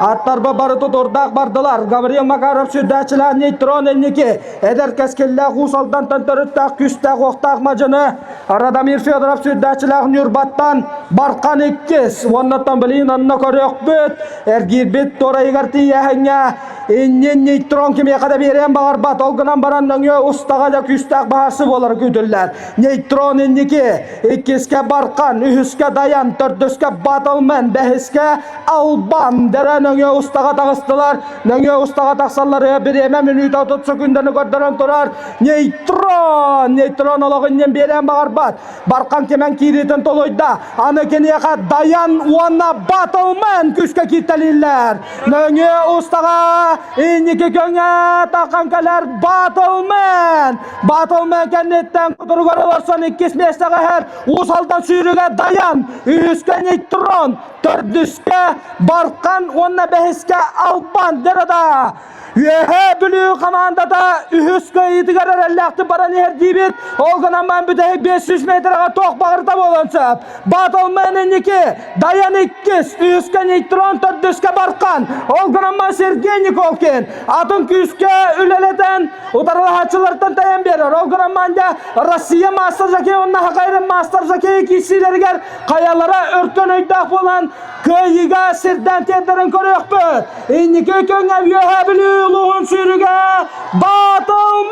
Аттарба бары тутуурдаах бардылар. Гаврил Макаров сүүрдээччилээх нейтрон инники эдэр кэскиллээх Уус Алдантан төрүттээх күүстээх-уохтаах мадьыны Радомир Федоров сүүрдээччилээх Ньурбаттан Бархан иккис уоннаттан билигин онно көрүөхпүт эргиирбит туорайыгар тиийээһиҥҥэ иннин нейтрон кимиэхэ да биэриэн баҕарбат ол гынан баран нөҥүө устаҕа да күүстээх баһаарсы буолара күүтүллэр нейтрон инники иккискэ Бархан үһүскэ. Үһүскэ Даян, төрдүскэ Батлмен, бэһискэ Албан. Дэрэ нөҥүө устаҕа таҕыстылар. Нөҥүө устаҕа тахсаллары бириэмэ мүнүүтэ 30 секундану көрдөрөн турар. Нейтрон! Нейтрон олох иннин биэриэн баҕарбат. Бархан кимэн киириитин толуйда. Аны киниэхэ Даян уонна Батлмен күүскэ кииртэлииллэр. Нөҥүө устаҕа инники көҥө тахан кэлэр Батлмен! Батлмен кэнниттэн кутуругар олорсон иккис миэстэҕэ иһэр Уус Алдан сүүрүгэ Даян, үһүскэ Нейтрон, төрдүскэ Бархан уонна бэһискэ Албан Дерада. Үөһээ Бүлүү хамаандата үһүс кыайыытыгар эрэллээхтик баран иһэр диибит. Ол гынан баран бүтэһик 500 метрэҕэ туох баҕарыта буолуон сөп. Батлмен инники, Даян иккис, үһүскэ Нейтрон, төрдүскэ Бархан. Ол гынан баран Сергей Николкин атын күүскэ үлэлэтэн утарылаһааччылартан тайан биэрэр. Ол гынан баран Россия мастер жокей уонна Хакайрын мастер жокей киирсиилэригэр хайалара өркөн өйдөөх буолан кыайыыга сирдээн тиэрдэрин көрүөхпүт. Инники күҥҥэ Үөһээ Бүлүү улууһун сүүрүгэ Батлмен!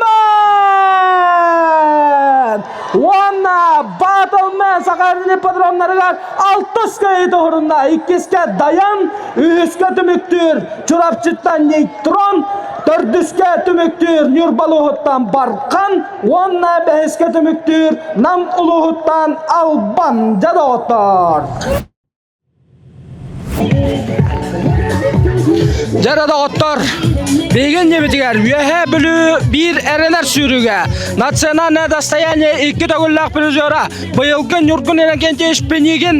Уонна Батлмен Сахалин ипподромнарыгар алтыс кыайыы туһурунна. Иккискэ Даян, үһүскэ түмүктүүр Чурапчыттан Нейтрон, төрдүскэ түмүктүүр Ньурба улууһуттан Бархан уонна бэһискэ түмүктүүр Нам улууһуттан Албан. Дьэ доҕоттор! Дьэ доҕоттор, биһиги иннибитигэр Үөһээ Бүлүү биир эрэнэр сүүрүгэ национальное достояние икки төгүллээх призера быйылгы Ньургун Иннокентьевич Пинигин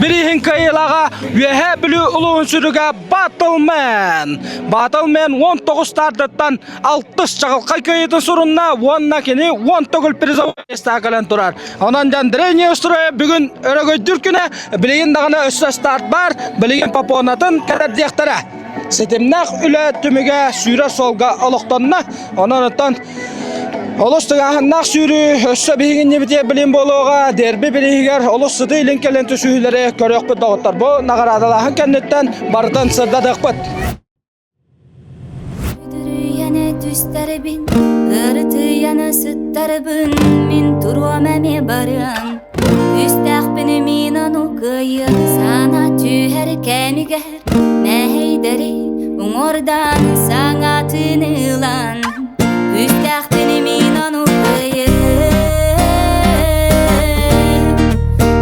бирииһин кыайыылааҕа Үөһээ Бүлүү улууһун сүүрүгэ Батлмен. Батлмен 19 стартыттан алтыс чаҕылхай кыайыытын сурунна уонна кини 10 төгүл призовой миэстэҕэ кэлэн турар. Онон Андрей Неустроев бүгүн өрөгөйдүүр күнэ, билигин даҕаны өссө старт баар, билигин попонатын кэтэрдиэхтэрэ. Ситимнээх үлэ түмүгэ сүүрэр суолга олохтонно. Онон оттон олус тыҥааһыннаах сүүрүү өссө биһиги иннибитигэр билин буолуоҕа. Дерби бирииһигэр олус сытыы илин кэлин түсүһүүлэри көрүөхпүт доҕоттор. Бу наҕараадалааһын кэнниттэн барытын сырдатыахпыт. Үдүрүйэнэ түстэрбин, ырытыйана сыттарбын, мин туруом эмиэ барыам. Күүстээхпин мин ону кыайыам, сана түһэр кэмигэр, мэһэйдэри уҥуордаан саҥатын ылан. Күүстээхпин мин ону кыайыам,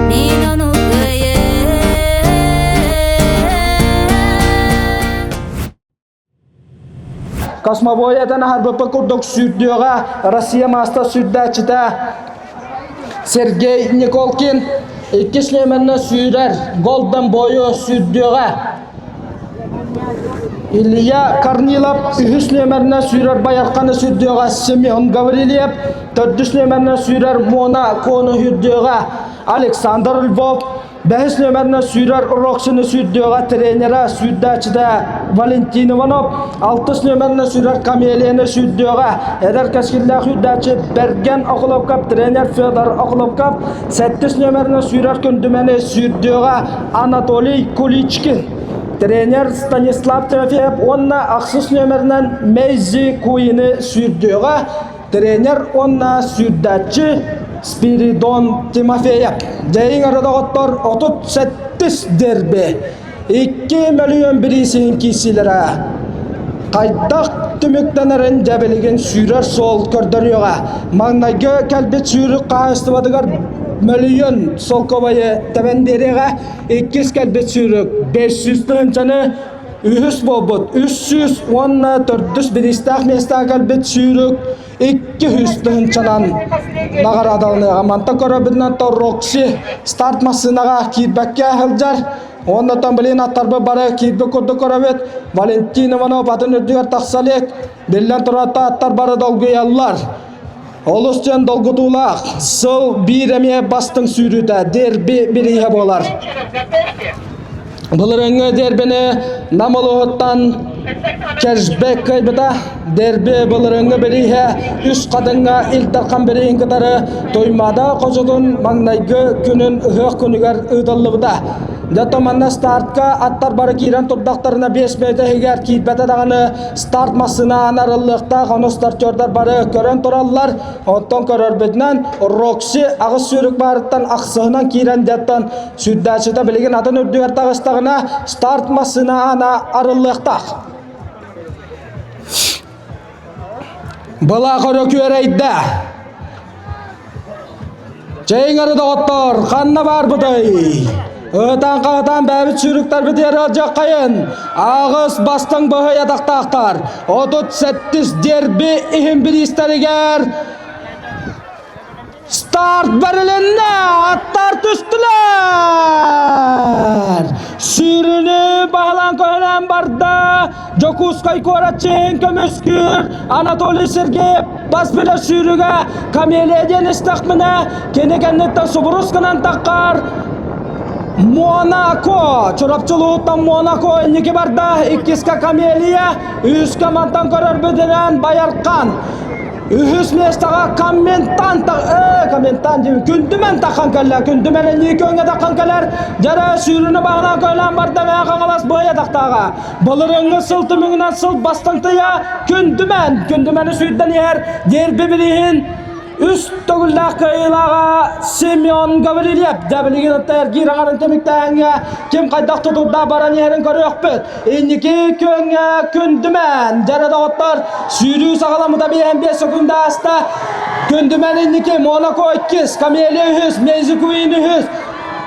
мин ону кыайыам. Космобоятан аһарбыппыт курдук сүүрдүөҕэ Россия маастар сүүрдээччитэ Сергей Николкин иккис нүөмэринэн сүүрэр Голден Бойу сүүрдүөҕэ. Илья Корнилов үһүс нүөмэринэн сүүрэр Байарханы сүүрдүөҕэ Семен Гаврильев, төрдүс нүөмэринэн сүүрэр Мона Кону сүүрдүөҕэ Александр Львов, Бэһис нүөмэринэн сүүрэр Роксины сүүрдүөҕэ тренерэ, сүүрдээччитэ Валентин Иванов. Алтыс нүөмэринэн сүүрэр Камелияны сүүрдүөҕэ эдэр кэскиллээх сүүрдээччи Бэргэн Охлопков, тренер Федор Охлопков. Сэттис нүөмэринэн сүүрэр Күндүмэни сүүрдүөҕэ Анатолий Куличкин. Тренер Станислав Тимофеев уонна ахсыс нүөмэринэн Мейзи Куины сүүрдүөҕэ Тренер уонна сүүрдээччи Спиридон Тимофеев. Дьайыҥ эрэ доҕоттор 37 дерби. 2 мөлүйүөн бириисин киирсиилэрэ. Хайдах түмүктэнэрин дьэ билигин сүүрэр суол көрдөрүөҕэ. Маҥнайгы кэлбит сүүрүк хаһаайыстыбатыгар мөлүйүөн солкуобайы тэбэн биэриэҕэ. Иккис кэлбит сүүрүк 500 тыһыынчаны Үһүс буолбут 300 уонна төрдүс бириистээх миэстэҕэ кэлбит сүүрүк 200 тыһыынчанан наҕараадаланыаҕа. Мантан көрөбүтүнэн Рокси старт массыынаҕа киирбэккэ сылдьар. Уонна оттон билигин аттарбыт бары киирбит курдук көрөбүт. Валентин Иванов атын үрдүгэр тахса илик. Биллэн турар аттар бары долгуйаллар. Олус диэн долгутуулаах сыл биир эмиэ бастыҥ сүүрүүтэ дерби бирииһэ буолар. Былырыыҥҥы дербини Нам улууһуттан кэшбэк кыайбыта. Дерби былырыыҥҥы бирииһэ үс хатыҥҥа Ил Дархан бирииһин кытары Туймаада хочотун маҥнайгы күнүн ыһыах күнүгэр ыытыллыбыта. Дьэ манна стартка аттар бары киирэн турдахтарына 5 метр иһигэр киирбэтэ даҕаны старт массыына арыллыахтаах, ону стартердар бары көрөн тураллар. Оттон көрөрбүтүнэн Рокси аҕыс сүүрүк баарыттан ахсыһынан киирэн дьаттан сүүрдээччитэ билигин атын үрдүгэр таҕыстаҕына старт массыына аана арыллыахтаах. Былаах өрө күөрэйдэ. Чэйиҥ эрэ доҕоттор, ханна баарбытый? Ыытан-хаһытаан бэйэбит сүүрүктэрбит ыарыалдьаххайын, аҕыс бастыҥ быһый атахтаахтар, 38 дерби иһин бириистэригэр Старт бэрилиннэ! Аттар түстүлэр! Сүүрүнү баһылаан көһөлөөн барда. Дьокуускай куорат чиһин көмүскүүр Анатолий Сергеев бас билэр сүүрүгэ Камелия диэн истэхпинэ, кини кэнниттэн субурус гынан таххар Монако! Чурапчы улууһуттан Монако инники барда, иккискэ Камелия, үһүскэ мантан көрөрбүтүнэн Байархан. Үһүс миэстэҕэ Комментант Комментант диэн Күндүмэн таххан кэллэ. Күндүмэн эннии көҥҥө таххан кэлэр. Дьэрэ сүүрүнү баҕанан көөлөөн барда мэ Хаҥалас быайа тахтааҕа. Былырыҥҥы сыл түмүгүнэн сыл бастыҥтыйа Күндүмэн. Күндүмэни сүүрдэн иһэр дерби билиһин үс төгүллээх кыайыылааҕа Семен Гаврильев. Дьэ билигин эргиир аҥарын түмүктээһиҥҥэ ким хайдах тутурда баран иһэрин көрүөхпүт. Инники күөҥҥэ Күндүмэн дьэрэ доҕоттор сүүрүү саҕаламмыта 55 секунда ааста. Күндүмэн инники Монако иккис, Камелия үһүс, Мейзи Куин үһүс,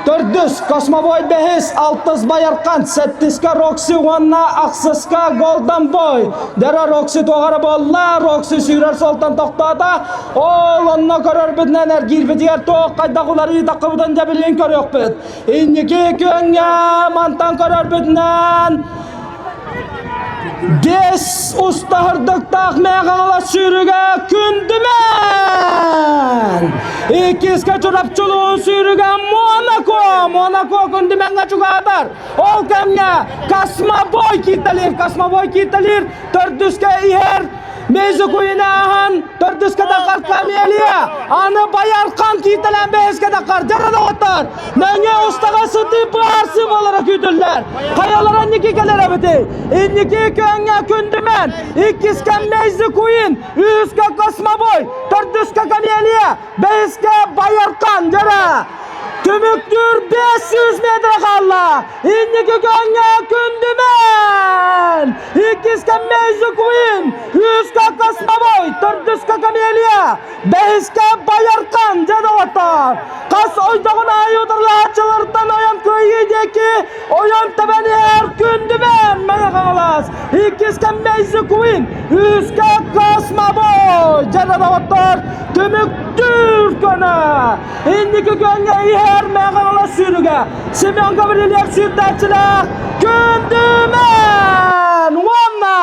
төрдүс Космобой бэһис, алтыс Байархан, сэттискэ Рокси уонна ахсыска Голден Бой. Дьэрэ Рокси туоҕара буолла, Рокси сүүрэр суолтан тохтоото. Ол онно көрөрбүтүнэн эргиирбитигэр туох хайдах уларыы таххыбытын дьэ билигин көрүөхпүт. Инники күөҥҥэ мантан көрөрбүтүнэн бес устаһырдыктаах Мэҕаҥалас сүүрүгэ Күндүмэн! Иккискэ Чурапчылуун сүүрүгэ Монако! Монако Күндүмэҥҥэ чугаатар. Ол кэмҥэ Космобой кииртэлиир, Космобой кииртэлиир, төрдүскэ иһэр Мезукуйна ахан төрдүскэ тахар Камелия, аны Байархан кииртэлээн бэһискэ тахар дьара доҕоттор. Нөҥүө устаҕа сытыы баарсы буолара күүтүллэр. Хайалара инники кэлэр эбитий? Инники күөҥҥэ Күндүмэн, иккискэ Мезукуин, үһүскэ Космобой, төрдүскэ Камелия, бэһискэ Байархан дьара. Түмүктүүр 500 метр хаалла. Инники күөҥҥэ Күндүмэн! Иккискэ Мейзи Куин, үһүскэ Космобой, төрдүскэ Камелия, бэһискэ Байархан дьэ доҕоттоор! Хас ойдоҕун аайы утарылаһааччылартан ойон кыайыы диэки ойон тэбэн иһэр Күндүмэн Мэҥэ Хаҥалас, иккискэ Мейзи Куин, үһүскэ Космобой дьэ доҕоттоор! Түмүктүүр көнө! Инники күөҥҥэ иһэр Мэҥэ Хаҥалас сүүрүгэ Семен Гаврильев сүүрдээччилээх Күндүмэн уонна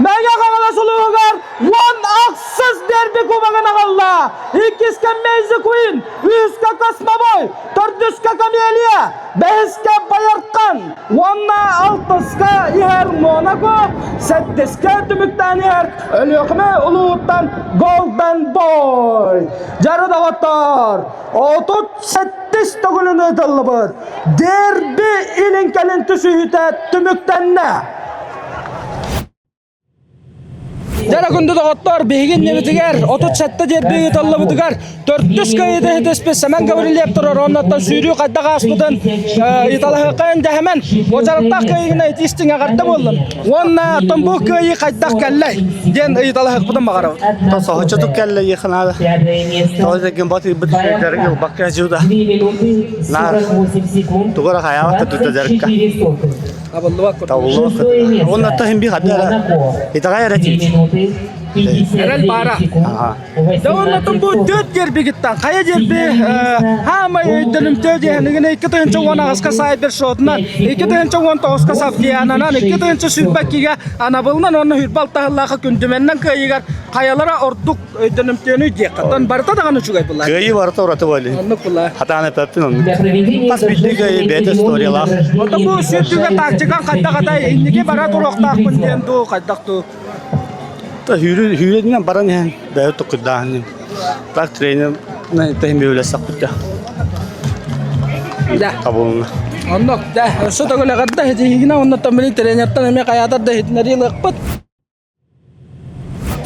Мэҥэ Хаҥалас улууһугар уон ахсыс дерби кубогын аҕалла. Иккискэ Мейзи Куин, үһүскэ Космобой, төрдүскэ Камелия, бэһискэ Байархан уонна алтыска иһэр Монако, сэттискэ түмүктээн иһэр Өлүөхүмэ улууһуттан Golden Boy. Дьары доҕоттор, 37 төгүлүн ыытыллыбыт дерби илин-кэлин түсүһүүтэ түмүктэннэ. Дьара күндү доҕоттор, биһиги иннибитигэр 37 дерби ыытыллыбытыгар төрдүс кыайыыта иһитиспит Сэмэн Гаврильев турар оннуттан сүүрүү хайдах ааспытын ыйыталаһыахха индэһэмэн уочараттаах кыайыыгына итиистиҥ эҕэрдэ буоллун уонна оттон бу кыайыы хайдах кэллэй диэн ыйыталаһыахпытын баҕарабыт. Соһуччутук кэллэ иеханаада. Тоҕо дэгин бат ыйбыт сүүрдэрин ылбакка дьуда. Наар тугара хайаабат тута дьарыкка. Табыллыбат Табыллыбат. Уонна тахин би хадара. Итаҕай эрэ тиит. Эрэл баара. Да оннотон бу төрт дербигиттан хайа дерби хаамай өйдөнүмтөө диэһэнигин 2018-ка Сайбер шотунан 2019-ка Савгиянанан 2022-гэ анабылынан уонна хүрбэ алтаһыллааха күндүмэннэн кыайыгар хайалара ордук өйдөнүмтүөнүй диэххэ. Оттон барыта даҕаны үчүгэй булла. Кыайыы барыта ураты буолли. Оннук була. Хатаан эппэппин оннук. Хас биирдии кыайыы бэйэтэ историялаах. Оттон бу сүрдүгэ тактикан хайдах атай инники бара туруохтаахпын диэн дуу хайдах дуу. Хүүрүнэн баран иһэн бэйэ токуйдааһын. Так тренер тэһин бөөлөсөхпүт да. Да. Табылынна. Оннук, дьэ, өссө төгүл эҕэрдэ ситиһиигинэн оннуттан били тренертэн эмиэ хайаатар да иһитиннэрии ылыахпыт.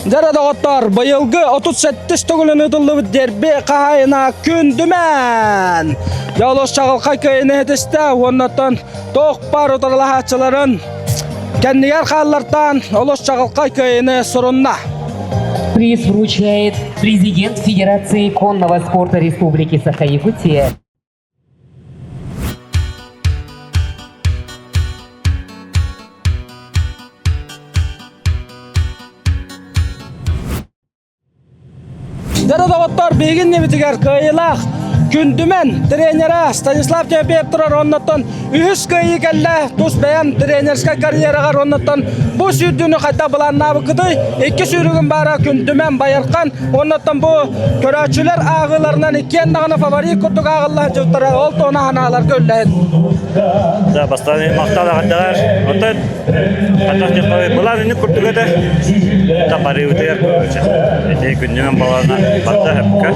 Дьэ доҕоттоор, быйылгы 37 төгүлүн ыытыллыбыт дерби хаһаайына Күндүмэн! Дьэ олус чаҕылхай кыайыыны ситистэ уоннаттан туох баар утарылаһааччыларын кэннигэр хааллартаан олус чаҕылхай кыайыыны сурунна. Приз вручает президент Федерации конного спорта Республики Саха-Якутия. Дьэ доҕоттор, биһигин небитигэр кыайыылаах Күндүмэн тренера Станислав Тимофеев турар оннуттан үһүс кыайыы кэллэ. Тус бэйэм тренерскэй карьераҕар оннуттан бу сүүрдүүнү хайдах былааннаабыккытый? Икки сүүрүгүн баара Күндүмэн Байархан оннуттан бу көрөөччүлэр ааҕыыларынан иккиэн даҕаны фаворит курдук ааҕылла сылдьыбыттара. Ол туһунан санааларга үллэһин. Да, бастаан махтал аҕардалар. Оттон хатах дьахтары былаан инник курдук этэ. Тапарыыбытыгар короче. Ити күннүмэн балана барда хөпкө.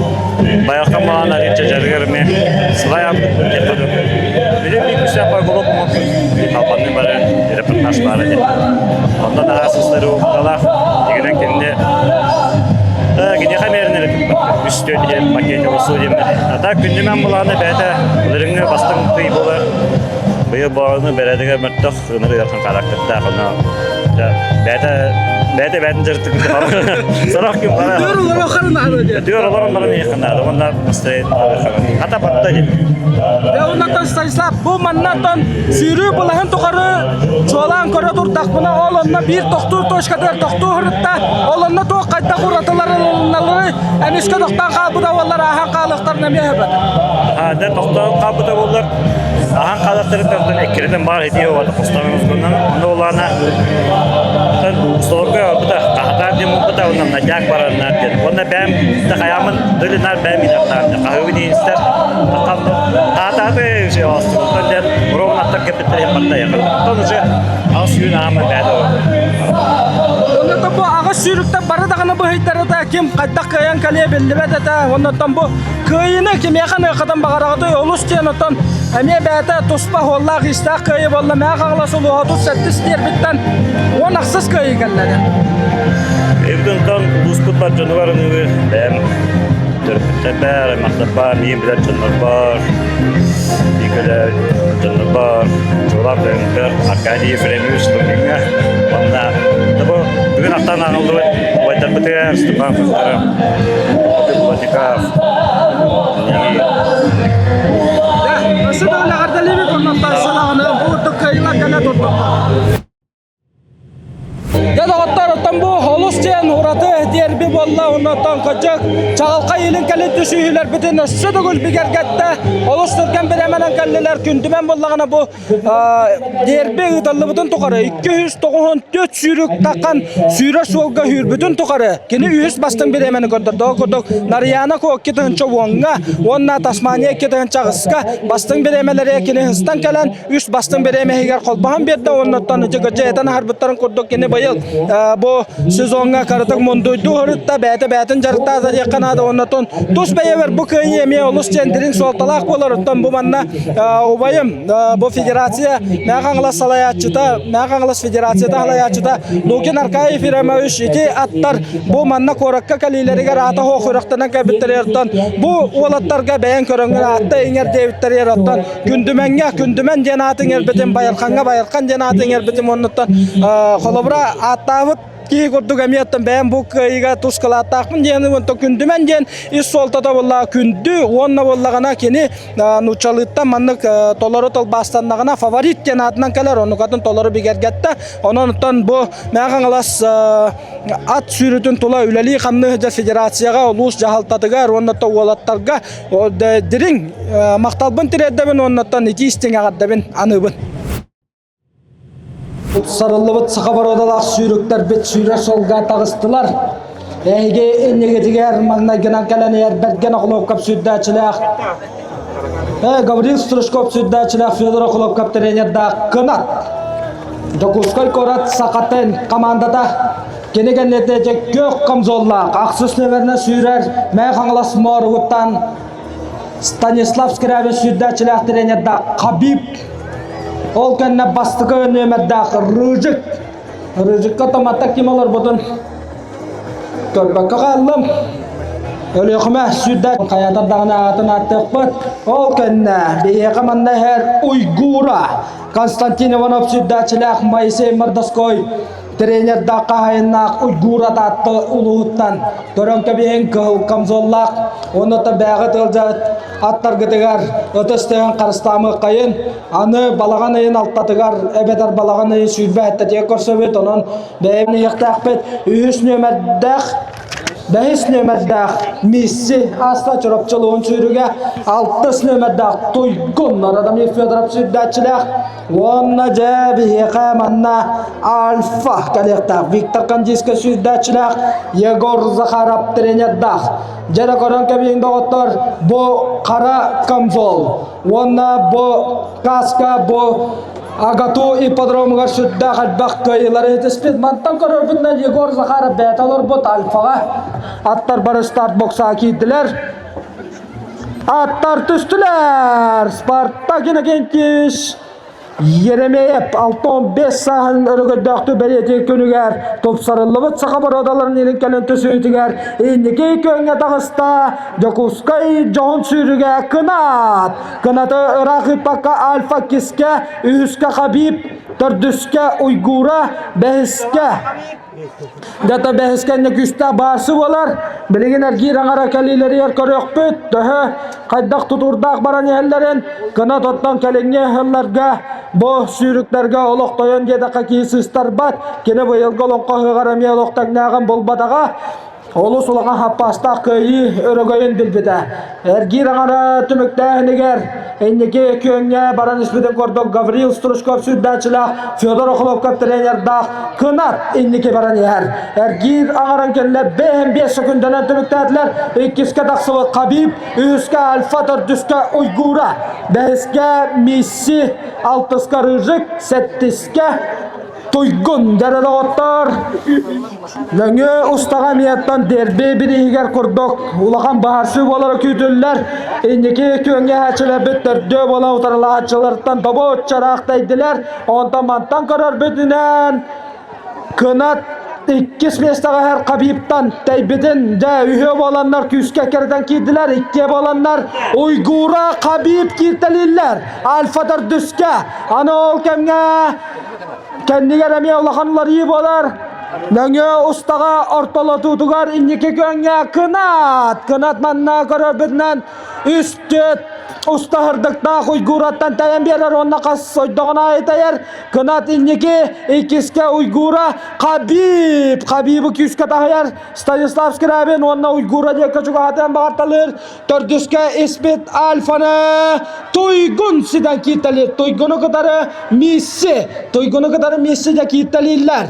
Байалхан балана рече жарыгар ме сылай Билим иккүсэ койгулук албанны бары репортаж бары ден. Онтон аасыстары укталах дигенен кинне киниэхэ мэринер үстүө диэн пакете осу диэн. Ата күннүмэн булааны бэйэтэ былырыҥҥы бастыҥ тый буолар. Быйыл боҕону бэрээдэгэ мөлтөх ыныр ыархан характердаах ону бэйэтэ бэйэтэ бэйэтин дьарыктык сорох ким бара Түөр олорон харынаары диэн. Түөр олорон баран иһихханаады уонна бастайын хата батта диэн. Дьэ оннотон Станислав бу маннатан сүүрүү былаһын тухары чуолаан көрө турдахпына ол онно биир тохтуур точкатыгар тохтуу сырытта ол онно туох хайдах уратыларыналары эмискэ тохтоон хаалбыта буоллар ааһан хаалыахтарын эмиэ сөп этэ. Да тохтоон хаалбыта буоллар аһан хаалыахтарын эккирэтэн баар итии уота хостоон ону улаана столга бута хаһатаар диэн бута онно надяк бараннар диэн уонна бэм да хайаамын дылинар бэм инаттаан хаһыыбын иинстэр таатааты уже оттон диэн ровно аттар кэппиттэрин барда оттон уже аҕыс сүүн аама бэйэ Оннотон бу аҕыс сүүрүктэн бары даҕаны быһыйтарыта ким хайдах кыайан кэлиэ биллибэт этэ. Оннотон бу кыайыыны кимиэхэ ныаххытын баҕараҕытый олус диэн оттон эмиэ бэйэтэ туспа хуоллаах иистээх кыайыы буолла Мэҥэ Хаҥалас улууһа 37 тиэрбиттэн 16 кыайыы кэллэҕэ. Эбитинтон улууспут бар дьонугар ыныгы бэйэм төрөппүттэрбэр, аймахтарбар, миигин билэр дьоннорбор, бииргэлэр дьоннорбор, чуолаан бэйэм Аркадий Ефремович Лугиҥҥа уонна бу бүгүн ахтан ааҕыллыбыт убайдарбытыгар Степан Федоров, Плотников, Өссө да эҕэрдэлиибит оннуттан салаҕаны бу курдук кыайыылар кэлэ турдуннар. Дьэ доҕоттор, оттон бу олус диэн ураты дерби буолла, оннуттан кырдьык чаҕылхай илин кэлин түсүһүүлэрбитин өссө төгүл бигэргэттэ. Олус түргэн бириэмэнэн кэллилэр. Күндүмэн буоллаҕына бу Дерби ыытыллыбытын тухары 294 сүүрүк таххан сүүрэр суолга сүүрбүтүн тухары кини үһүс бастыҥ бириэмэни көрдөрдө. Ол курдук Нарьяна Ко 2 10-ҥа уонна Тасмания 2 1008-ка бастыҥ бириэмэлэри кини хыстан кэлэн үс бастыҥ бириэмэ иһигэр холбоһон биэрдэ. Оннуттан ити кырдьа этэн аһарбыттарын курдук кини быйыл бу сезоҥҥа карытык мундуйдуу сырытта бэйэтэ бэйэтин дьарыктаата диэххэ наада. Оннуттан тус бэйэбэр бу кыайыы эмиэ олус диэн дириҥ суолталаах буолар. Оттон бу манна убайым Бу федерация Мэҥэ Хаҥалас салайааччыта, Мэҥэ Хаҥалас федерацията салайааччыта Лукин Аркадий Ефремович ити аттар бу манна куоракка кэлиилэригэр аата суох үрэхтэнэн кэлбиттэригэр бу уолаттарга бэйэҥ көрөҥҥүн аатта иҥэр диэбиттэригэр оттон Күндүмэҥҥэ Күндүмэн диэн ааты иҥэрбитим, Байархаҥҥа Байархан диэн ааты иҥэрбитим оннуттан холобура ааттаабыт киһи курдук эмиэ оттон бэйэм бу кыайыыга тус кылааттаахпын диэн онтон күндүмэн диэн ис суолтата буолла күндү уонна буоллаҕына кини нууччалыыттан маннык толору тылбаастаннаҕына фаворит диэн аатынан кэлэр онукатын толору бигэргэттэ онон оттон бу Мэҥэ Хаҥалас ат сүүрүүтүн тула үлэлии-хамныы сылдьар федерацияҕа улуус дьаһалтатыгар уонна уолаттарга дириҥ махталбын тириэрдэбин уоннаттан итии истиҥ эҕэрдэбин аныыбын. Сарыллыбыт саха боруодалаах сүүрүктэрбит сүүрэр суолга таҕыстылар. Эһиги иннигитигэр маҥнайгынан кэлэн иһэр Бэргэн Охлопков сүүрдээччилээх Гаврил Стручков сүүрдээччилээх Федор Охлопков тренердаах Кынат Дьокуускай куорат Сахатын командата кини кэнниттэн күөх камзоллаах ахсыс нүөмэринэн сүүрэр Мэҥэ Хаҥалас Мооругуттан Станислав Скрябин сүүрдээччилээх тренердаах Хабиб. Ол кэннэ бастакы нүөмэрдээх Рыжик. Рыжикка томатта ким олорбутун көрбөккө хааллым. Өлүөхүмэ сүүрдэ хайаатар даҕаны аатын ааттыахпыт. Ол кэннэ биһиэхэ манна иһэр Уйгура Константин Иванов сүүрдээччилээх Моисей Мордоской тренердаах хаһайыннаах Уйгура Таатта улууһуттан көрөн кэбиһин кыһыл камзоллаах уонна бээҕи тылдьа аттаргытыгар ытыс тыһын харыстаамыаххайын аны балаҕан ыйын алтатыгар эбэтэр балаҕан ыйын 27-тигэр көрсөбүт онон бэйэм иһиэхтээхпит үһүс нүөмэрдээх бэһис нүөмэрдээх Мисси аста Чурапчы улууһун сүүрүгэ алтыс нүөмэрдээх Туйгун Радомир Федоров сүүрдээччилээх уонна дьэ биһиэхэ манна Альфа кэлиэхтээх Виктор Кандийскай сүүрдээччилээх Егор Захаров тренердаах Дьэ эрэ көрөн кэбиһиҥ доҕоттор, бу хара камзол уонна бу каска бу АГАТУ ипподромугар сүрдээх элбэх кыайыылары ситиспит. Мантан көрөрбүтүнэн Егор Захаров бэйэтэ олорбут Альфаҕа аттар бары старт боксаҕа киирдилэр. Аттар түстүлэр! Спартак Иннокентьевич Еремеев 65 сааһын өрөгөйдөөхтүк бэлиэтиир күнүгэр тупсарыллыбыт саха боруодаларын илин кэлин түсүүтүгэр инники күөҥҥэ таҕыста Дьокуускай дьоһун сүүрүгэ Кынат. Кынаты ыраах ыыппакка Альфа Кискэ, үһүскэ Хабиб, төрдүскэ Уйгура, бэһискэ Дата бэһис кэннэ күүстээх баарсы буолар. Билигин эргиир аҥара кэлиилэригэр көрүөхпүт. Төһө хайдах тутуурдаах баран иһэллэрин кынат оттон кэлиҥҥи ыһылларга бу сүүрүктэргэ олох тойон диэтэххэ киһи сыыстарбат. Кини быйылгы олоҥхо ыһыаҕар эмиэ олох тэҥнээҕин булбатаҕа. Олус улахан хаппаастаах кыайыы өрөгөйүн билбитэ. Эргиир аҥара түмүктээһинигэр инники күөҥҥэ баран испитин курдук Гаврил Стручков сүүрдээччилээх Федор Охлопков тренердаах Кынат инники баран иһэр. Эргиир аҥаран кэллэ 5 секундынан түмүктээтилэр. Иккискэ тахсыбыт Хабиб, үһүскэ Альфа, төрдүскэ Уйгура, бэһискэ Мисси, алтыска Рыжик, сэттискэ Туйгун дьэрэ доҕоттор Нөҥүө устаҕа эмиэттэн дерби бирииһигэр курдук улахан баһарсыы буолара күүтүллэр. Инники күөҥҥэ иһээччилэрбит төрдүө буола утарылаһааччылартан добуоччараах тэйдилэр. Онтон мантан көрөрбүтүнэн Кынат иккис миэстэҕэ иһэр Хабибтан тэйбитин дьэ үһүө буоланнар күүскэ кэритэн киирдилэр. Иккиэ буоланнар Уйгура Хабиб кииртэлииллэр. Альфа төрдүскэ. Аны ол кэмҥэ Кэннигэр эмиэ улахан уларыйыы буолар. Нөҥүө устаҕа ортолотуутугар инники күөҥҥэ Кынат! Кынат манна көрөрбүтүнэн үс-түөрт уста һырдыктаах уйгуураттан тэйэн биэрэр уонна хас сойдоҕун аайы тэйэр. Кынат инники иккискэ уйгуура Хабиб! Хабибы күүскэ таһыйар Станислав Скрябин уонна уйгуура диэки чугаһатыан баҕарталыыр. Төрдүскэ испит Альфаны Туйгун ситэн кииртэлиир. Туйгуну кытары Мисси. Туйгуну кытары Мисси дьэ кииртэлииллэр.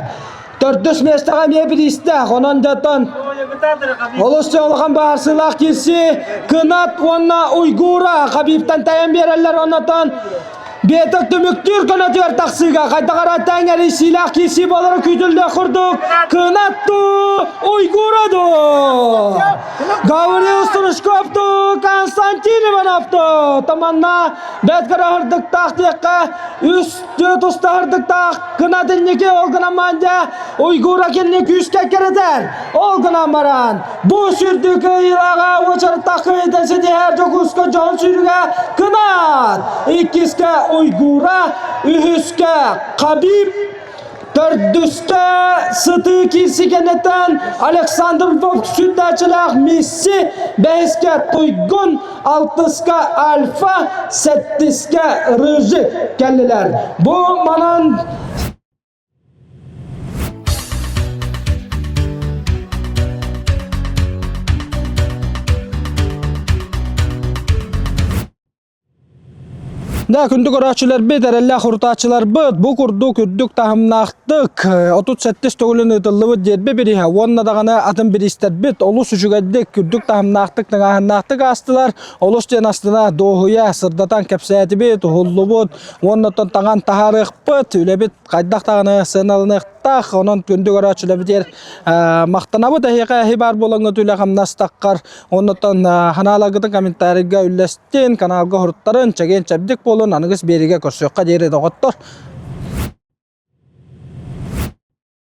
Төрдүс миэстэҕэ эмиэ бириистээх. Онон дьоттон олус улахан баарсыылаах киирсии Кынат уонна Уйгура Хабибтан тэйэн биэрэллэр. Оннотон Биэтэ түмүктүүр көнөтүгэр тахсыыга хайдах эрэ тэҥ эрийсиилээх киирсии буолара күүтүллүөх курдук Кынат дуу, Уйгура дуу? Гаврил Стручков дуу, Константин Иванов дуу? Таманна бэт кыраһырдыктаах диэххэ үс түөрт устаһырдыктаах Кынат инники ол гынан мандя Уйгура кинини күүскэ кэрэтэр. Ол гынан баран бу сүрдүү кыайыылааҕа уочараттаах кыайыытын ситиһэр Дьокуускай дьоһун сүүрүгэ Кынат, иккискэ Уйгура, үһүскэ Хабиб, төрдүскэ сытыы киирси кэнниттэн Александр Львов сүүрдээччилээх Мисси, бэһискэ Туйгун, алтыска Альфа, сэттискэ Рыжик кэллилэр. Бу манан Да, күндү көрөөччүлэрбит, эрэллээх урутааччыларбыт бу курдук үрдүк таһымнаахтык. курдук, 37 төгүлүн ыытыллыбыт дерби бирииһэ уонна даҕаны атын бириистэрбит олус үчүгэйдик, үрдүк таһымнаахтык, тыҥааһыннаахтык аастылар. Олус диэн астына, дуоһуйа, сырдатан кэпсээтибит, уһуллубут уонна оттон таҥан таһаарыахпыт, үлэбит хайдах даҕаны сыаналаныахтаах. Онон күндү көрөөччүлэрбитигэр махтанабыт эһиэхэ эһи баар буолаҥҥыт үлэ-хамнас таххар. Оннуттан ханааларгытын комментарийга үллэстин, каналга уһуруттарын, чэгиэн-чэбдик буолун, аныгыс биэриигэ көрсүөххэ диэри доҕоттор.